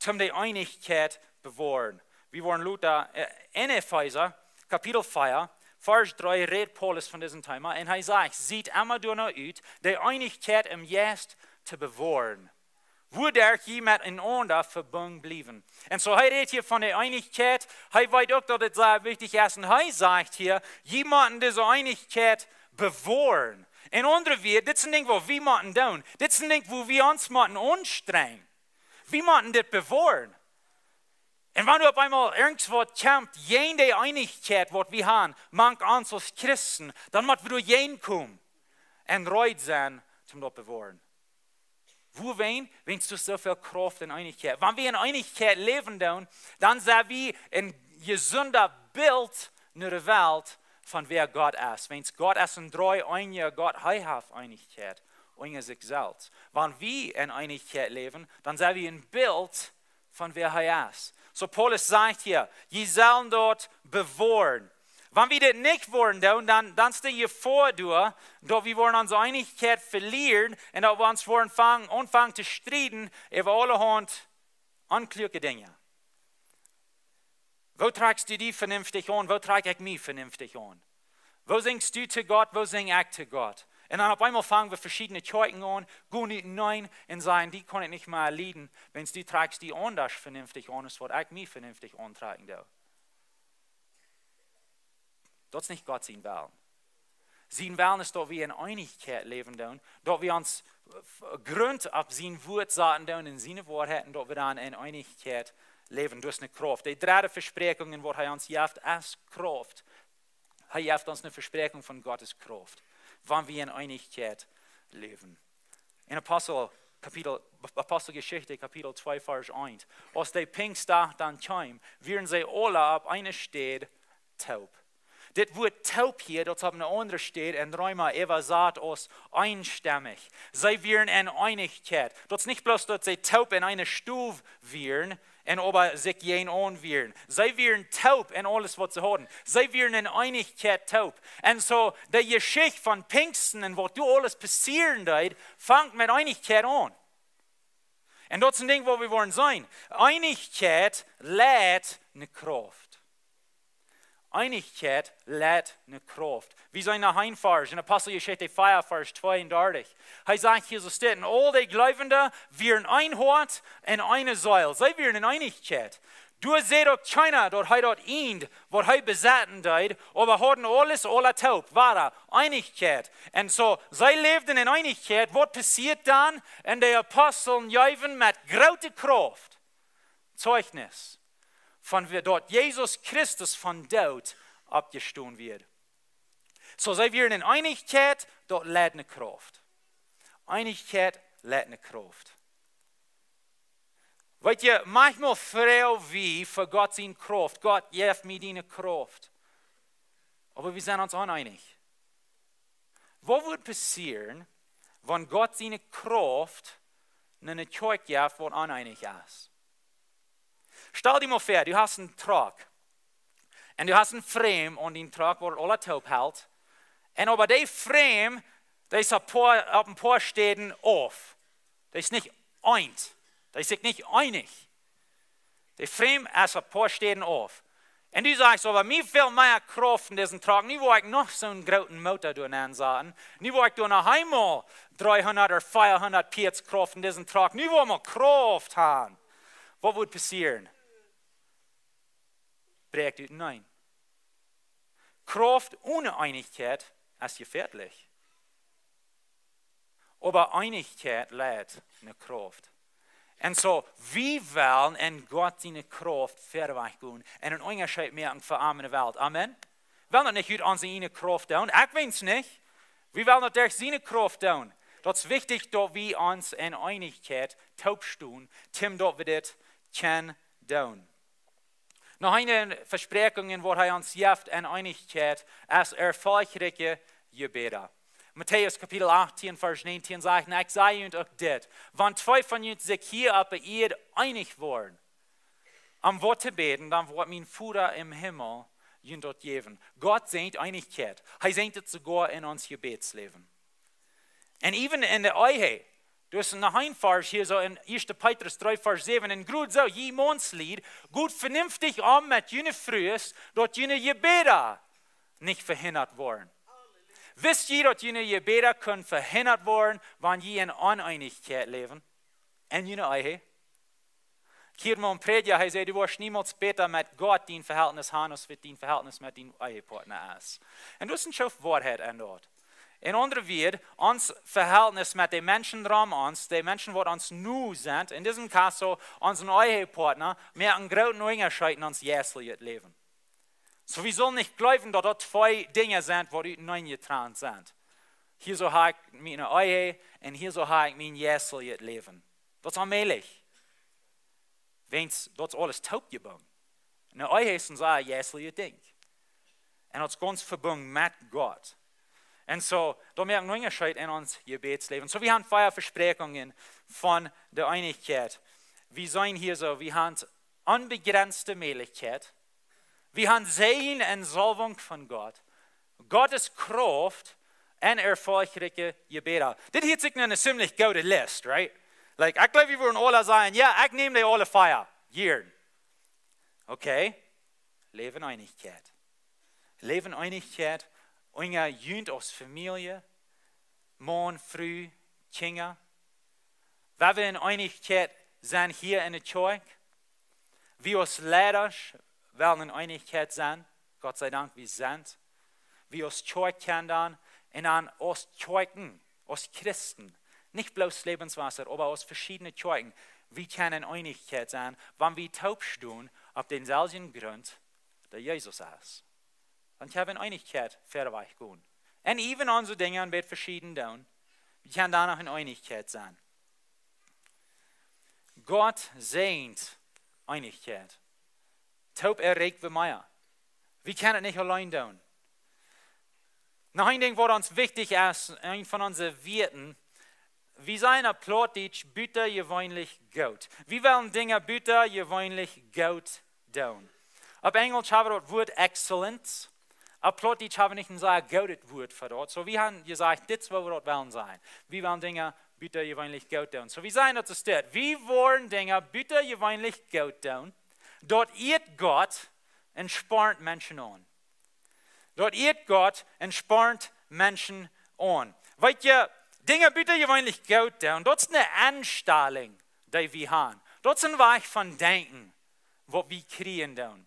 om de Eenichkjeit bewoaren. Wie woaren lota, äh, en Efeesa, Kapitel vea, Varsch dree, rät Paulus von disem Thema. Un hee sajcht, siet emma doano ut, de Eenichkjeit em Jeist to bewoaren, wuaderch jie met enaunda vebungen bliewen. Un soo, hee rät hia von de Eenichkjeit. Hee weet uk, daut et sea wichtich es. Un hee sajcht hia, jie motten dise Eenichkjeit bewoaren. En aundre Wieed, dit es een Dinkj, waut wie motten doonen. Dit es een Dinkj, wua wie ons motten aunstrenjen. Wie motten dit bewoaren. Un wan doa opp eemol irjentwaut kjemt, jäajen de Eenichkjeit, waut wie haben, mank ons aus Christen, dan mott wie doa jäajen komen un reed sennen, om daut bewoaren. Wuarom? Wiels doa soo väl Krauft en Eenichkjeit. Wan wie en Eenichkjeit läwen doonen, dan sent wie een jesundet Bilt no de Welt von wäa Gott es. Wiels Gott es een dreeeeniga Gott, hee haft Eenichkjeit unja sikj selfst. Wan wie en Eenichkjeit läwen, dan sent wie een Bilt von wäa hee es. Soo Paulus sajcht hia, jie sellen daut bewoaren. Wan wie dit nich woaren doonen, dan, dan steit de Jefoa doa, daut wie woaren onse Eenichkjeit velieren un daut wie ons woaren fang-, aunfangen to strieden äwa aulahaunt onkloake Dinja. Woo trakjst du die venenftich aun? Woo trakj ekj mie venenftich aun? Woo sinjst du to Gott? Woo sinj ekj to Gott? Un dan opp eemol fangen wie veschiedne Kjoakjen aun, gonen uteneen un sajen, die kaun ekj nich mea lieden, wiels du trakjst die aundasch venenftich aun, aus waut ekj mie venenftich auntrakjen doo. Daut es nich Gott sien Wellen. Sien Wellen es, daut wie en Eenichkjeit läwen doonen, daut wie ons, äh, Grunt opp sien Wuat saten doonen, en siene Woarheit, un daut wie dan en Eenichkjeit läwen. Daut es eene Krauft. De dredde Vespräakjunk, waut hee ons jeft, es Krauft. Hee jeft ons eene Vespräakjunk von Gottes Krauft, wan wie en Eenichkjeit läwen. En Apostel, Kapitel, Aposteljeschicht, Kapitel twee, Varsch eent. Aus de Pinjsdach dan kjeem, wieren see aule opp eene Städ toop. Dit Wuat toop hia, daut es opp eene aundre Städ en Reema äwasat aus eenstemmich. See wieren en Eenichkjeit. Daut es nich bloos, daut see toop en eene Stow wieren un oba sikj jäajenaun wieren. See wieren toop en aules, waut see hauden. See wieren en Eenichkjeit toop. Un soo, de Jeschicht von Pinjsten un waut doa aules passieren deed, fangt met Eenichkjeit aun. Un daut es een Dinkj, waut wie woaren seenen. Eenichkjeit leit no Krauft. Eenichkjeit leit no Krauft. Wie seenen noch een Varsch en Aposteljeschicht vea, Varsch tweeundartich. Hee sajcht hia soo steit, un aul de Jleewende wieren een Hoat un eene Seel. See wieren en Eenichkjeit. Doa säd uk kjeena, daut hee daut eent, waut hee besetten deed, oba hauden aules aula toop, wia Eenichkjeit. Un soo, see läwden en Eenichkjeit. Waut passieet dan? Un de Apostel jeewen met groote Krauft Zeichnis von wie, daut Jesus Christus vom Doot oppjestonen wia. Soo, see wieren en Eenichkjeit, daut leit no Krauft. Eenichkjeit leit no Krauft. Weet jie, maunchmol froag wie fa Gott siene Krauft. Gott, jeff mie diene Krauft. Oba wie sent ons oneenich. Waut woat passieren, wan Gott siene Krauft no eene Kjoakj jeft, waut oneenich es? Stal die mol väa, du hast een Truck. Un du hast een Frame aun dän Truck, waut aule toop helt. Un oba dee Frame, dee es opp een poa, opp een poa Städen auf. Dee es nich eent. Dee es sikj nich eenich. Dee Frame es opp een poa Städen auf. Un du sajchst: "Oba mie fält mea Krauft en disen Truck. Nu woa ekj noch soon grooten Motor doa nensaten. Nu woa ekj doa noch eemol dreehundat ooda veahundat P S Krauft en disen Truck. Nu woa wie Krauft haben." Waut woat passieren? Bräakjt utenaunda. Krauft one Eenichkjeit es jefäadlich. Oba Eenichkjeit leit no Krauft. Un soo, wie wellen en Gott siene Krauft verwoat gonen un een Unjascheet moaken fa arme Welt. Amen. Wie wellen daut nich ut onse ieejne Krauft doonen. Ekj weet nich. Wie wellen daut derch siene Krauft doonen. Daut es wichtich, daut wie ons en Eenichkjeit toop stonen, toom daut wie dit kjennen doonen. Noch eene Vespräakjunk, waut hee ons jeft en Eenichkjeit, es erfolgreiche Jebäda. Matäus Kapitel achtieen, Varsch näajentieen sajcht: "Un ekj saj junt uk dit: Wan twee von junt sikj hia oppe Ieed eenich woaren om waut to bäden, dan woat mien Voda em Himmel junt daut jäwen." Gott säajent Eenichkjeit. Hee säajent et soogoa en ons Jebädsläwen. Un even en de Ehe, doa es noch een Varsch hia soo en ieeschte Petrus dree, Varsch säwen: "Un krakjt soo, jie Maunslied, got venenftich om met june Frues, daut june Jebäda nich vehindat woaren." Wist jie, daut june Jebäda kjennen vehindat woaren, wan jie en Oneenichkjeit läwen en june Ehe? Hia mol een Prädja, hee säd: "Du woascht niemols bäta met Gott dien Vehältnis haben, aus waut dien Vehältnis met dien Ehepartner es." Un doa es een Schoof Woarheit aun daut. En aundre Wieed, ons Vehältnis met de Menschen rom ons, de Menschen, waut ons noa sent, en disen Kaus soo onsen Ehepartner, moakt een grooten Unjascheet en ons jeistlichet Läwen. Soo, wie sellen nich jleewen, daut daut twee Dinja sent, waut utenaunda jetrant sent. Hia soo hab ekj miene Ehe un hia soo hab ekj mien jeistlichet Läwen. Daut es onmäajlich. Wiels daut es aules toopjebungen. Een Ehe es een sea jeistlichet Dinkj. Un daut es gaunz vebungen met Gott. Un soo, doa moakt een Unjascheet en ons Jebädsläwen. Soo, wie haben vea Vespräakjungen von de Eenichkjeit. Wie sent hia soo, wie haben onbegrenzte Mäajlichkjeit. Wie haben Säajen un Saulwunk von Gott. Gottes Krauft un erfolgreiche Jebäda. Dit hieet sikj no eene ziemlich goode List, right? Like, ekj jleew, wie wudden aule sajen: "Jo, ekj näm dee aule vea." Jieren. Okay. Läw en Eenichkjeit. Läw en Eenichkjeit, unja junt aus Famielje, Maun, Fru, Kjinja. Woa wie en Eenichkjeit sennen hia en de Kjoakj? Wie aus Leidasch wellen en Eenichkjeit sennen. Gott sei Dank, wie sent. Wie aus Kjoakj kjennen dan, un dan aus Kjoakjen, aus Christen, nich bloos Lebenswasser, oba aus veschiedne Kjoakjen, wie kjennen en Eenichkjeit sennen, wan wie toop stonen opp dänselwjen Grunt, dee Jesus es. Dan kjenn wie en Eenichkjeit wieda wajch gonen. Un even onse Dinja een bät veschieden doonen, wie kjennen doa noch en Eenichkjeit sennen. Gott säajent Eenichkjeit. Toop erreicht wie mea. Wie kjennen et nich auleen doonen. Noch een Dinkj, waut ons wichtich es, eent von onse Wieed: Wie sent opp Plautdietsch butajeweenlich goot. Wie wellen Dinja butajeweenlich goot doonen. Opp Enjlisch hab wie daut Wuat excellent. Opp Plautdietsch hab wie nich een sea goodet Wuat fa daut. Soo, wie haben jesajcht, dit es, woo wie daut wellen sennen. Wie wellen Dinja butajeweenlich goot doonen. Soo, wie sent daut es dit. Wie wellen Dinja butajeweenlich goot doonen. Daut ieet Gott un spornt Menschen aun. Daut ieet Gott un spornt Menschen aun. Weetst, Dinja butajeweenlich goot doonen, daut es eene Enstalunk, dee wie haben. Daut es een Wajch von denkjen, waut wie kjrieen doonen.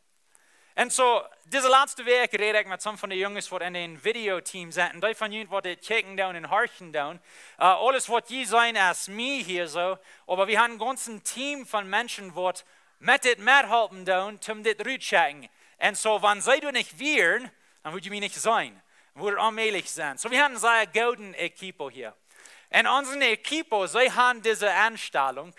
Un soo, dise latste Wäakj räd ekj met some von de Junges, waut en een Videoteam sent. Un dee von junt, waut dit kjikjen doonen un horchen doonen. Äh, aules, waut jie seenen, es mie hia soo. Oba wie haben een gaunzet Team von Menschen, waut met dit methalpen doonen, om dit rut to checken. Un soo, wan see doa nich wieren, dan wudd jie mie nich seenen. Wudd et onmäajlich sennen. Soo, wie haben een sea gooden Equipo hia. Un onse Equipo, see haben dise Enstalunk,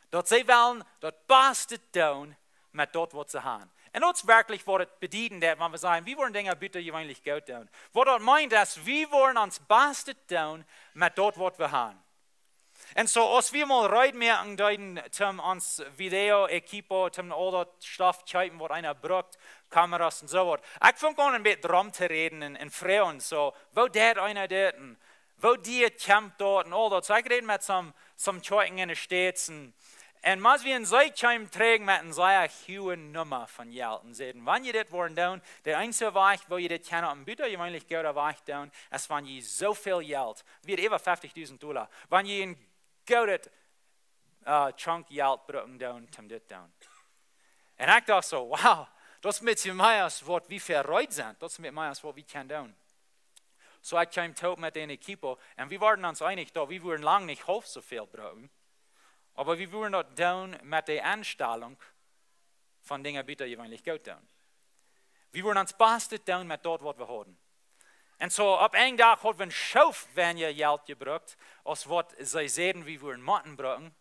daut see wellen daut baste doonen met daut, waut see haben. Un daut es werkjlich, waut et bediet, daut wan wie sajen, wie wellen Dinja butajeweenlich goot doonen. Waut daut meent es, wie wellen ons baste doonen met daut, waut wie haben. Un soo, aus wie mol reed moaken deeden, toom ons Video-Equipo, toom aul daut Stoff kjeepen, waut eena brukt, Kameras un soo waut. Ekj funk aun een bät rom to räden un, un froagen, soo, woo deit eena dit un woo diea kjemt daut un aul daut. Soo, ekj räd met some, some Kjoakjen enne States un, un mol wia een, see kjeemen trigj met een sea huage Numma von Jelt un säden, wan jie dit wellen doonen, de eensje Wajch, woo jie dit kjennen opp een butajeweenlich gooda Wajch doonen, es wan jie soo väl Jelt, wia äwa feftichdusent Dolla, wan jie een goodet, äh, Chunk Jelt brucken doonen, toom dit doonen. Un ekj docht soo, wow, daut es een bät mea aus waut wie fa reed sent, daut es een bät mea aus waut wie kjennen doonen. Soo, ekj kjeem toop met een Equipo un wie wieren ons eenich, daut wie wudden lang nich haulf soo väl brucken, oba wie wudden daut doonen met de Enstalunk von Dinja butajeweenlich goot doonen. Wie wudden ons Bastet doonen met daut, waut wie hauden. Un soo, opp een Dach haud wie een Schoof weinja Jelt jebrukt, aus waut see säden, wie wudden motten brucken.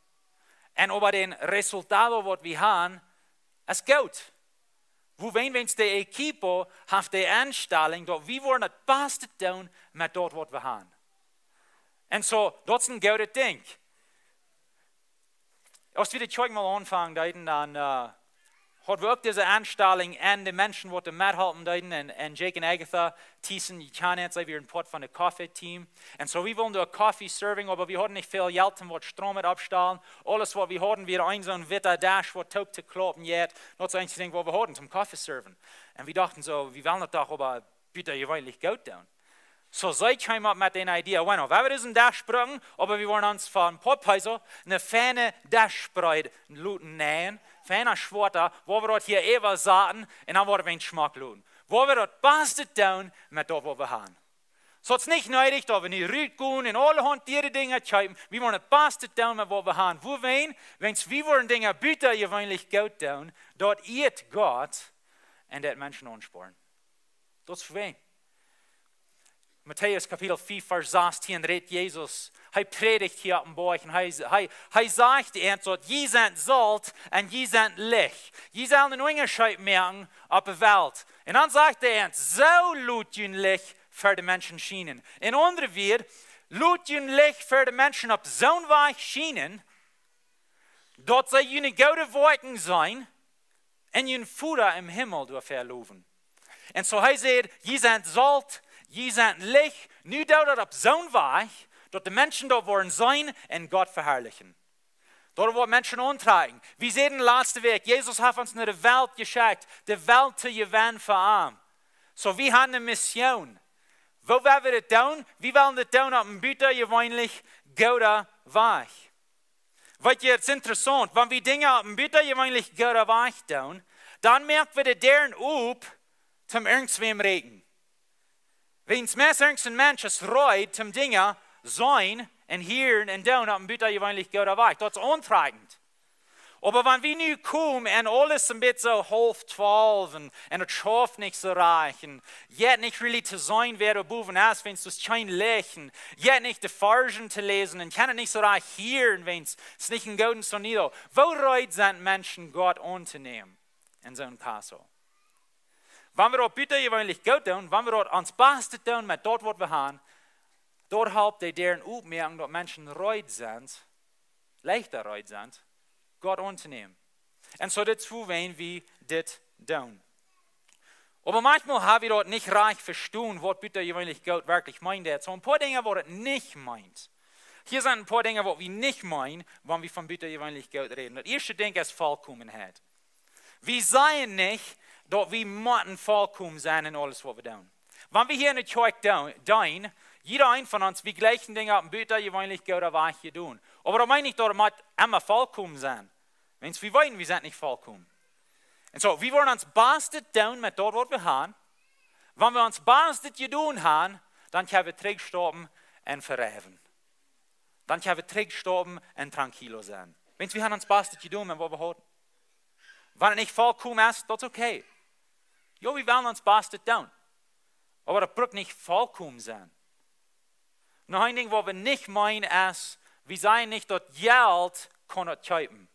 Un oba daut Resultat, waut wie haben, es goot. Woo wan, wan de Equipo haft de Enstalunk, daut wie wudden daut Bastet doonen met daut, waut wie haben. Un soo, daut es een goodet Dinkj. Aus wie de Kjoakj mol aunfangen deeden, dan, äh, haud wie uk dise Enstalunk un de Menschen, waut doa methalpen deeden, un, un Jake un Agatha Thiessen, jie kjanen an, see wieren Poat von daut Coffee-Team. Un soo, wie wullen doa Coffee serving, oba wie hauden nich väl Jelt, om waut Stroom met oppstalen. Aules, waut wie hauden, wia een soon witta Desch, waut toop to klaupen jeit. Daut es eensje Dinkj, waut wie hauden, toom Coffee serving. Un wie dochten soo, wie wellen daut doch oba butajeweenlich goot doonen. Soo, see kjeemen opp met een Idee, bueno, wie wudden disen Desch brucken, oba wie wudden ons von Popeye soo een feina Deschspreet loten nähen, feina schwoata, woo wie daut hia äwa saten, un dan wudden wie een Schmack loten. Woo wie daut Bastet doonen met daut, waut wie haben. Soo, daut es nich needich, daut wie nu rutgonen un aulahaunt diere Dinja kjeepen. Wie wudden daut Bastet doonen met waut wie haben. Woo wan, wan wie wudden Dinja butajeweenlich goot doonen, daut ieet Gott un daut Menschen aunspornen. Daut es woo wan. Matäus Kapitel fief, Varsch sastieen rät Jesus. Hee prädicht hia opp een Boajch un hee, hee, hee sajcht an, daut jie sent Solt un jie sent Licht. Jie sellen een Unjascheet moaken opp de Welt. Un dan sajcht hee an, soo lot jun Licht fa de Menschen schienen. En aundre Wieed, lot jun Licht fa de Menschen opp soon Wajch schienen, daut see june goode Woakjen seenen un jun Voda em Himmel doafäa lowen. Un soo hee sajcht, jie sent Solt, jie sent Licht, nu doot daut opp soon Wajch, daut de Menschen daut wudden seenen un Gott veharlichen. Daut woat Menschen auntrakjen. Wie säden latste Wäakj, Jesus haft ons no de Welt jeschekjt, de Welt to jewennen fa am. Soo, wie haben eene Mission. Woo wellen wie daut doonen? Wie wellen daut doonen opp een butajeweenlich gooda Wajch. Weetst, daut es interessaunt, wan wie Dinja opp een butajeweenlich gooda Wajch doonen, dan moaken wie de Däaren op, toom irjentwäm räden. Wan meist irjent een Mensch es reed, toom Dinja seenen un hieren un doonen opp een butajeweenlich gooda Wajch. Daut es auntrakjent. Oba wan wie nu komen un aules een bät soo haulf twalf un, un daut schauft nich soo rajcht un jeit nich really to seenen, wäa doa bowen es, wan daut kjeen Licht un jeit nich de Varschen to läsen un kaun daut nich soo rajcht hieren, wan daut nich een goodet sonido. Woo reed sent Menschen, Gott auntonämen en soon Paso? Wan wie daut butajeweenlich goot doonen, wan wie daut ons Bastet doonen met daut, waut wie haben, daut halpt de Däaren opmoaken, daut Menschen reed sent, leichta reed sent, Gott auntonämen. Un soo, daut es woo wan wie dit doonen. Oba maunchmol hab wie daut nich rajcht vestonen, waut butajeweenlich goot werkjlich meent. Daut sent een poa Dinja, waut daut nich meent. Hia sent een poa Dinja, waut wie nich meenen, wan wie von butajeweenlich goot räden. Daut ieeschte Dinkj es Vollkomenheit. Wie sajen nich, daut wie motten vollkomen sennen en aules, waut wie doonen. Wan wie hia enne Kjoakj doo-, deenen, jieda een von ons, wie jlikjen Dinja opp een butajeweenlich gooda Wajch to doonen. Oba daut meent nich, daut wie motten emma vollkomen sennen. Wan wie weeten, wie sent nich vollkomen. Un soo, wie wudden ons Bastet doonen met daut, waut wie haben. Wan wie ons Bastet jedonen haben, dan kjenn wie trigjstappen un vejewen. Dan kjenn wie trigjstappen un tranquilo sennen. Wan wie haben ons Bastet jedonen met waut wie hauden. Wan daut nich vollkomen es, daut es okay. Jo, wie wellen ons Bastet doonen. Oba daut brukt nich vollkomen sennen. Noch een Dinkj, waut wie nich meenen, es, wie sajen nich, daut Jelt kaun daut kjeepen.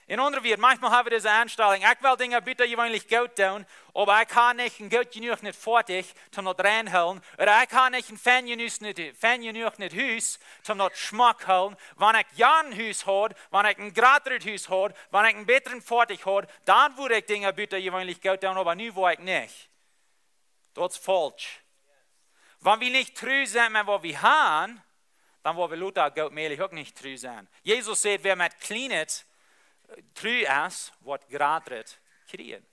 En aundre Wieed, maunchmol ha wie dise Enstalunk: Ekj well Dinja butajeweenlich goot doonen, oba ekj ha nich een goot jenuach Foatich toom daut reinhoolen, ooda ekj ha nich een fein jenuach, fein jenuach Hus toom daut schmock hoolen. Wan ekj jun Hus haud, wan ekj een jratret Hus haud, wan ekj een bätret Foatich haud, dan wudd ekj Dinja butajeweenlich goot doonen, oba nu wudd ekj nich. Daut es faulsch. Wan wie nich tru sent met waut wie han, dan woa wie lota goot mäajlich uk nich tru sennen. Jesus sajcht: Wäa met kjlienet tru es, woat jratret kjrieen.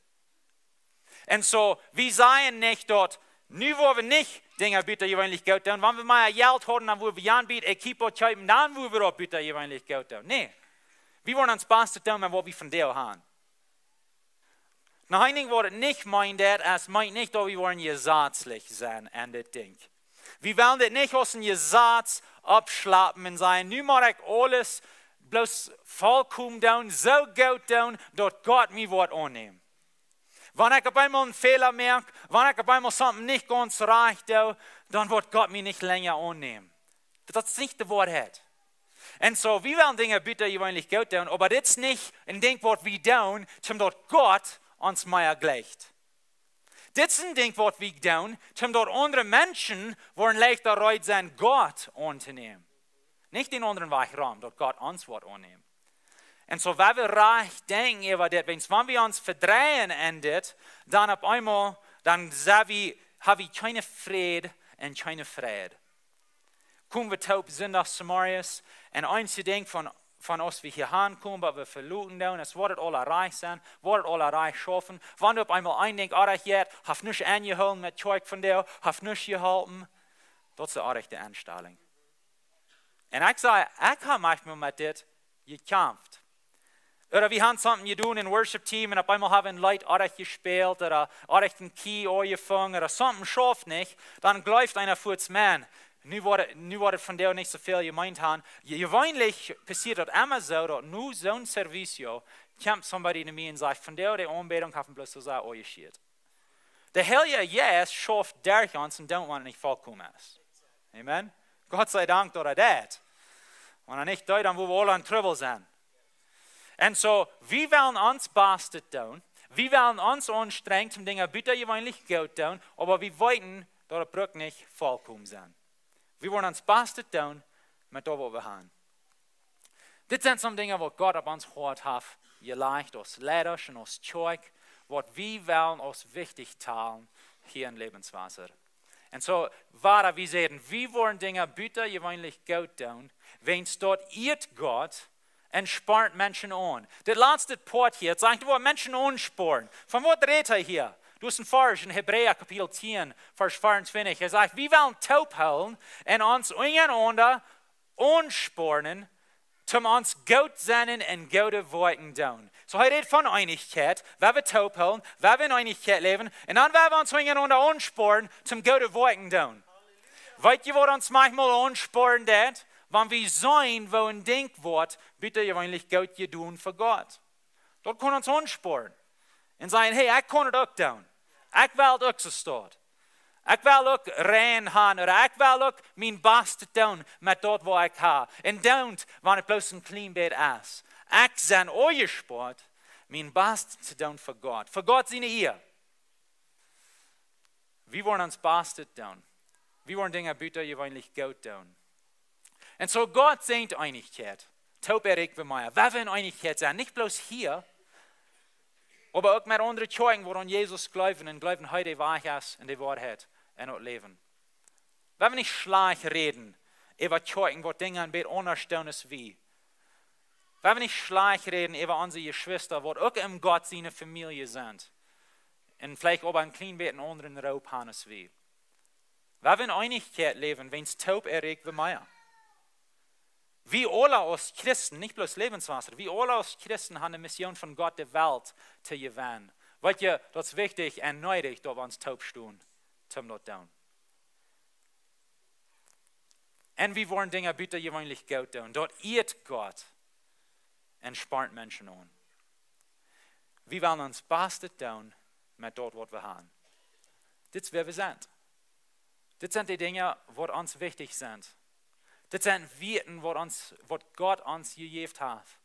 Un soo, wie sajen nich daut, nu woa wie nich Dinja butajeweenlich goot doonen. Wan wie mea Jelt hauden, dan wudd wie jan bie equipo kjeepen, dan wudd wie daut butajeweenlich goot doonen. Nä. Wie wellen ons bastet doonen met waut wie vondoag han. Nu, een Dinkj waut et nich meent, daut es, meent nich daut wie wellen jesazlich sennen aun dit Dinkj. Wie wellen dit nich aus een Jesaz aufschlapen un sajen: Nu mott ekj aules bloos volkomen doonen, soo goot doonen, daut Gott mie woat aunnämen. Wan ekj opp eemol een Fäla moak, wan ekj opp eemol something nich gaunz rajcht doo, dan woat Gott mie nich lenja aunnämen. Daut es nich de Woarheit. Un soo, wie wellen Dinja butajeweenlich goot doonen, oba dit es nich een Dinkj waut wie doonen, toom daut Gott ons mea jleicht. Dit es een Dinkj waut wie doonen, toom daut aundre Menschen woaren leichta reed sennen, Gott auntonämen. Nich dän aundren Wajch rom, daut Gott ons woat aunnämen. Un soo, wan wie rajcht denkjen äwa dit, wiels wan wie ons vedreien en dit, dan opp eemol, dan sent wie, ha wie kjeene Fräd un kjeene Freid. Komen wie toop Sindach zemorjes un eent es daut Dinkj von, von aus wie hia aunkomen, waut wie veloten doonen, es: Woat et aula rajcht sennen, woat et aula rajcht schaufen? Wan opp eemol een Dinkj orrajcht jeit, haft nuscht aunjehoolen met Kjoakj vondoag, haft nuscht jeholpen. Daut es de orrajchte Enstalunk. Un ekj saj, ekj ha maunchmol met dit jekjamft. Ooda wie han something jedonen em Worship Team un opp eemol ha wie een Leet orrajcht jespält ooda orrajcht een Key aunjefungen ooda something schauft nich, dan jleeft eena fuaz: Maun, nu woat et, nu woat et vondoag nich soo väl jemeent han. Je-, jeweenlich passieet daut emma soo, daut no soon servicio kjemt somebody no mie un sajcht: Vondoag de Aunbädunk haft mie bloos soo sea aunjeschieet. De Heilje Jeist schauft derch ons un doonen, wan et nich volkomen es. Amen. Gott sie Dank, daut hee daut deit. Wan hee nich deed, dan wudd wie aula en Trubbel sennen. Un soo, wie wellen ons bastet doonen. Wie wellen ons aunstrenjen, om Dinja butajeweenlich goot doonen, oba wie weeten, daut et brukt nich volkomen sennen. Wie wellen ons bastet doonen met daut waut wie han. Dit sent some Dinja waut Gott opp ons Hoat haft jelajcht aus Leidasch un aus Kjoakj, waut wie wellen aus wichtich talen hia en Lebenswasser. Un soo, wada wie säden, wie wellen Dinja butajeweenlich goot doonen, wiels daut ieet Gott un spornt Menschen aun. Dit latste Poat hia, daut sajcht, woo Menschen aunspornen. Von waut rät hee hia? Daut es een Varsch en Hebräa Kapitel tieen, Varsch veeauntwintich. Hee sajcht, wie wellen toophoolen un ons unjarenaunda aunspornen, toom ons goot sennen un goode Woakjen doonen. Soo, hee rät von Eenichkjeit, wan wie toophoolen, wan wie en Eenichkjeit läwen, un dan wan wie ons unjarenaunda aunspornen, toom goode Woakjen doonen. Weet jie, waut ons maunchmol aunspornen deit? Wan wie seenen, woo een Dinkj woat butajeweenlich goot jedonen fa Gott. Daut kaun ons aunspornen. Un sajen: Hey, ekj kaun et uk doonen. Ekj well et uk soo stonen. Ekj well uk rein han, ooda ekj well uk mien Bastet doonen met daut waut ekj ha. Un doonen, wan et bloos een kjlien bät es. Ekj sie aunjespoat, mien Bastet to doonen fa Gott. Fa Gott siene Ea. Wie wellen ons Bastet doonen. Wie wellen Dinja butajeweenlich goot doonen. Un soo Gott siene Eenichkjeit. Toop erreicht wie mea. Wan wie en Eenichkjeit sent, nich bloos hia, oba uk met aundre Kjoakjen, waut aun Jesus jleewen un jleewen, hee de Wajch es un de Woarheit un daut Läwen. Wan wie nich schlajcht räden äwa Kjoakjen, waut Dinja een bät aundasch doonen aus wie. Wan wie nich schlajcht räden äwa onse Jeschwista, waut uk en Gott siene Famielje sent. Un veleicht oba een kjlien bät een aundren Roop han aus wie. Wan wie en Eenichkjeit läwen, wiels toop erreicht wie mea. Wie aula aus Christen, nich bloos Lebenswasser, wie aula aus Christen han de Mission von Gott de Welt to jewennen. Weet jie, daut es wichtich un needich, daut wie ons toop stonen, toom daut doonen. Un wie wellen Dinja butajeweenlich goot doonen. Daut ieet Gott un spornt Menschen aun. Wie wellen ons Bastet doonen met daut waut wie han. Dit es wäa wie sent. Dit sent de Dinja waut ons wichtich sent. Dit sent Wieeten waut ons, waut Gott ons jejäft haft.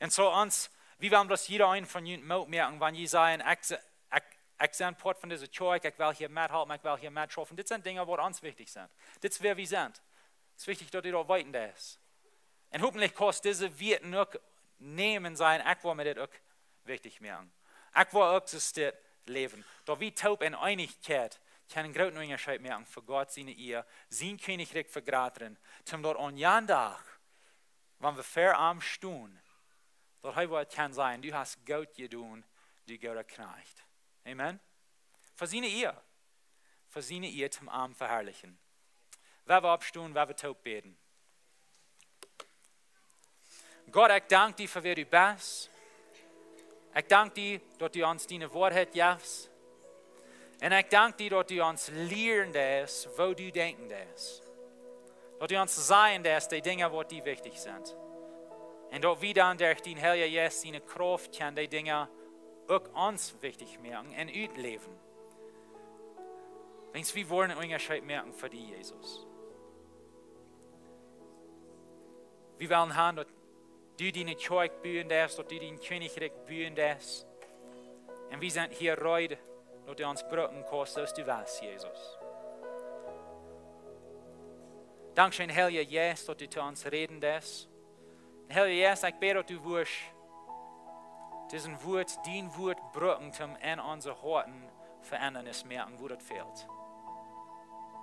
Un soo ons, Wie wellen bloos jieda een von junt Moot moaken, wan jie sajen: "Ekj se-, ekj, ekj sie Poat von dise Kjoakj, ekj well hia methalpen, ekj well hia metschaufen." Dit sent Dinja, waut ons wichtich sent. Dit es, wäa wie sent. Daut es wichtich, daut jie daut weeten, daut es. Un hopentlich kaust dise Wieed uk nämen, sajen: "Ekj well mie dit uk wichtich moaken. Ekj well uk soo dit läwen." Daut wie toop en Eenichkjeit kjennen grooten Unjascheet moaken fa Gott siene Ea, sien Kjennichrikj vegroten, toom daut aun jan Dach, wan wie ver am stonen, daut hee woat kjennen sajen: "Du hast goot jedonen, du gooda Kjnajcht." Amen. Fa siene Ea. Fa siene Ea, toom am veharlichen. Wie woaren oppstonen, wie woaren toop bäden. Gott, ekj dank die fa wäa du best. Ekj dank die, daut du ons diene Woarheit jefst. Un ekj dank die, daut du ons lieren deist, woo du denkjen deist. Daut du ons sajen deist, dee Dinja, waut die wichtich sent. Un daut wie dan derch dien Heilja Jeist siene Krauft kjennen dee Dinja uk ons wichtich moaken un utläwen. Wiels wie woaren en Unjascheet moaken fa die, Jesus. Wie wellen han, daut du diene Kjoakj buen deist, daut du dien Kjennichrikj buen deist. Un wie sent hia reed, daut du ons brucken kaust, soo aus du west, Jesus. Dankscheen, Heilja Jeist, daut du to ons räden deist. Un Heilja Jeist, ekj bäd, daut du wurscht disen Wuat, dien Wuat brucken, toom en onse Hoaten Veendrunk moaken, wua daut fält.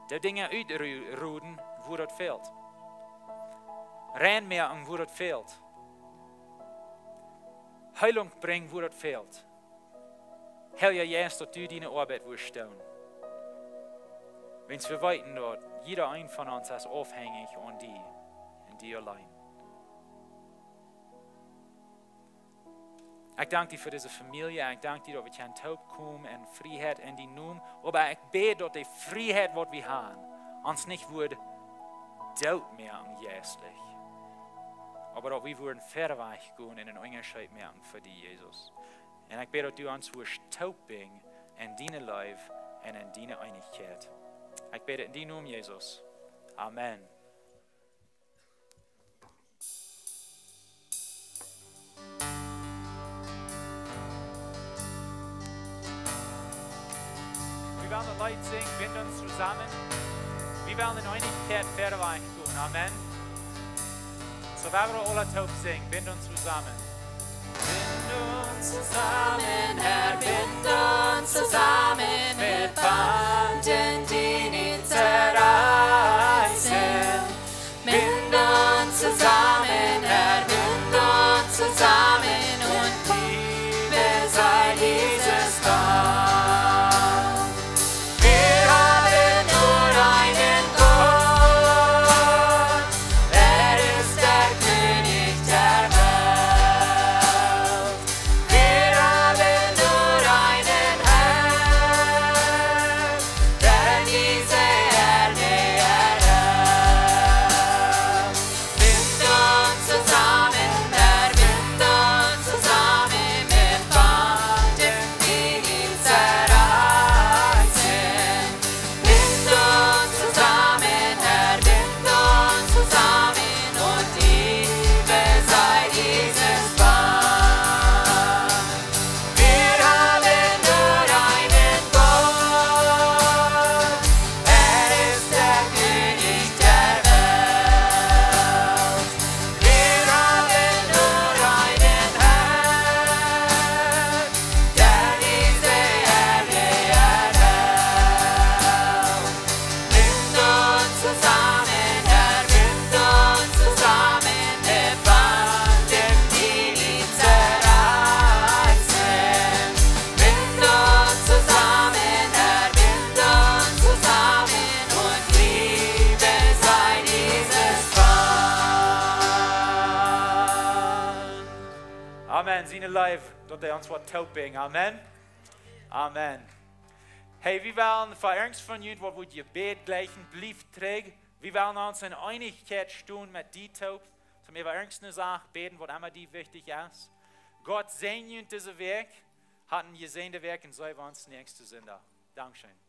Dee Dinja utroden, wua daut fält. Rein moaken, wua daut fält. Heilunk brinjen, wua daut fält. Heilja Jeist, daut du diene Oabeit wurscht doonen. Wiels wie weeten, daut jieda een von ons es aufhenjich aun die un die auleen. Ekj dank die fa dise Famielje. Ekj dank die, daut wie kjennen toop komen en Frieheit en dienen Nomen. Oba ekj bäd, daut dee Frieheit, waut wie haben, ons nich woat doot moaken jeistlich. Oba daut wie woaren wieda wajch gonen un en Unjascheet moaken fa die, Jesus. Un ekj bäd, daut du ons wurscht toop brinjen en diene Leew un en diene Eenichkjeit. Ekj bäd en dienen Nomen, Jesus. Amen. Wie wellen daut Leet sinjen: "Bind ons toop." Wie wellen en Eenichkjeit wieda wajch gonen. Amen. Soo, wie wellen aula toop sinjen: "Bind ons toop." Bind ons toop, Herr, bind ons toop met Banden, die nie zerreißen. Bind ons toop, Herr, bind ons toop un Liebe sei dieses Band. Wir haben nur einen Gott, er ist der König der Welt. Wir haben nur einen Herrn, der diese Erde erhält. Bind uns toop, Herr, bind uns toop mit Banden, die nie zerreißen. Bind uns toop, Herr, bind uns toop un Liebe sei dieses Band. Wir haben nur einen Gott, er ist der König der Welt. Wir haben nur einen Herrn, der diese Erde erhält. Bind uns toop, Herr, bind uns toop mit Banden, die nie zerreißen. Bind uns toop, Herr, bind uns toop un Liebe sei dieses Band. Amen. Siene Leew, daut hee ons woat toop brinjen. Amen. Amen. Hey, wie wellen fa irjent von junt, waut woat Jebäd jlikjen, blieft trigj. Wie wellen ons en Eenichkjeit stonen met die toop. Soo, wie wellen irjent eene Sach bäden, waut emma die wichtich es. Gott säajen junt dise Wäakj. Hat eene jesäande Wäakj un seenen wie ons näakjsten Sindach. Dankscheen.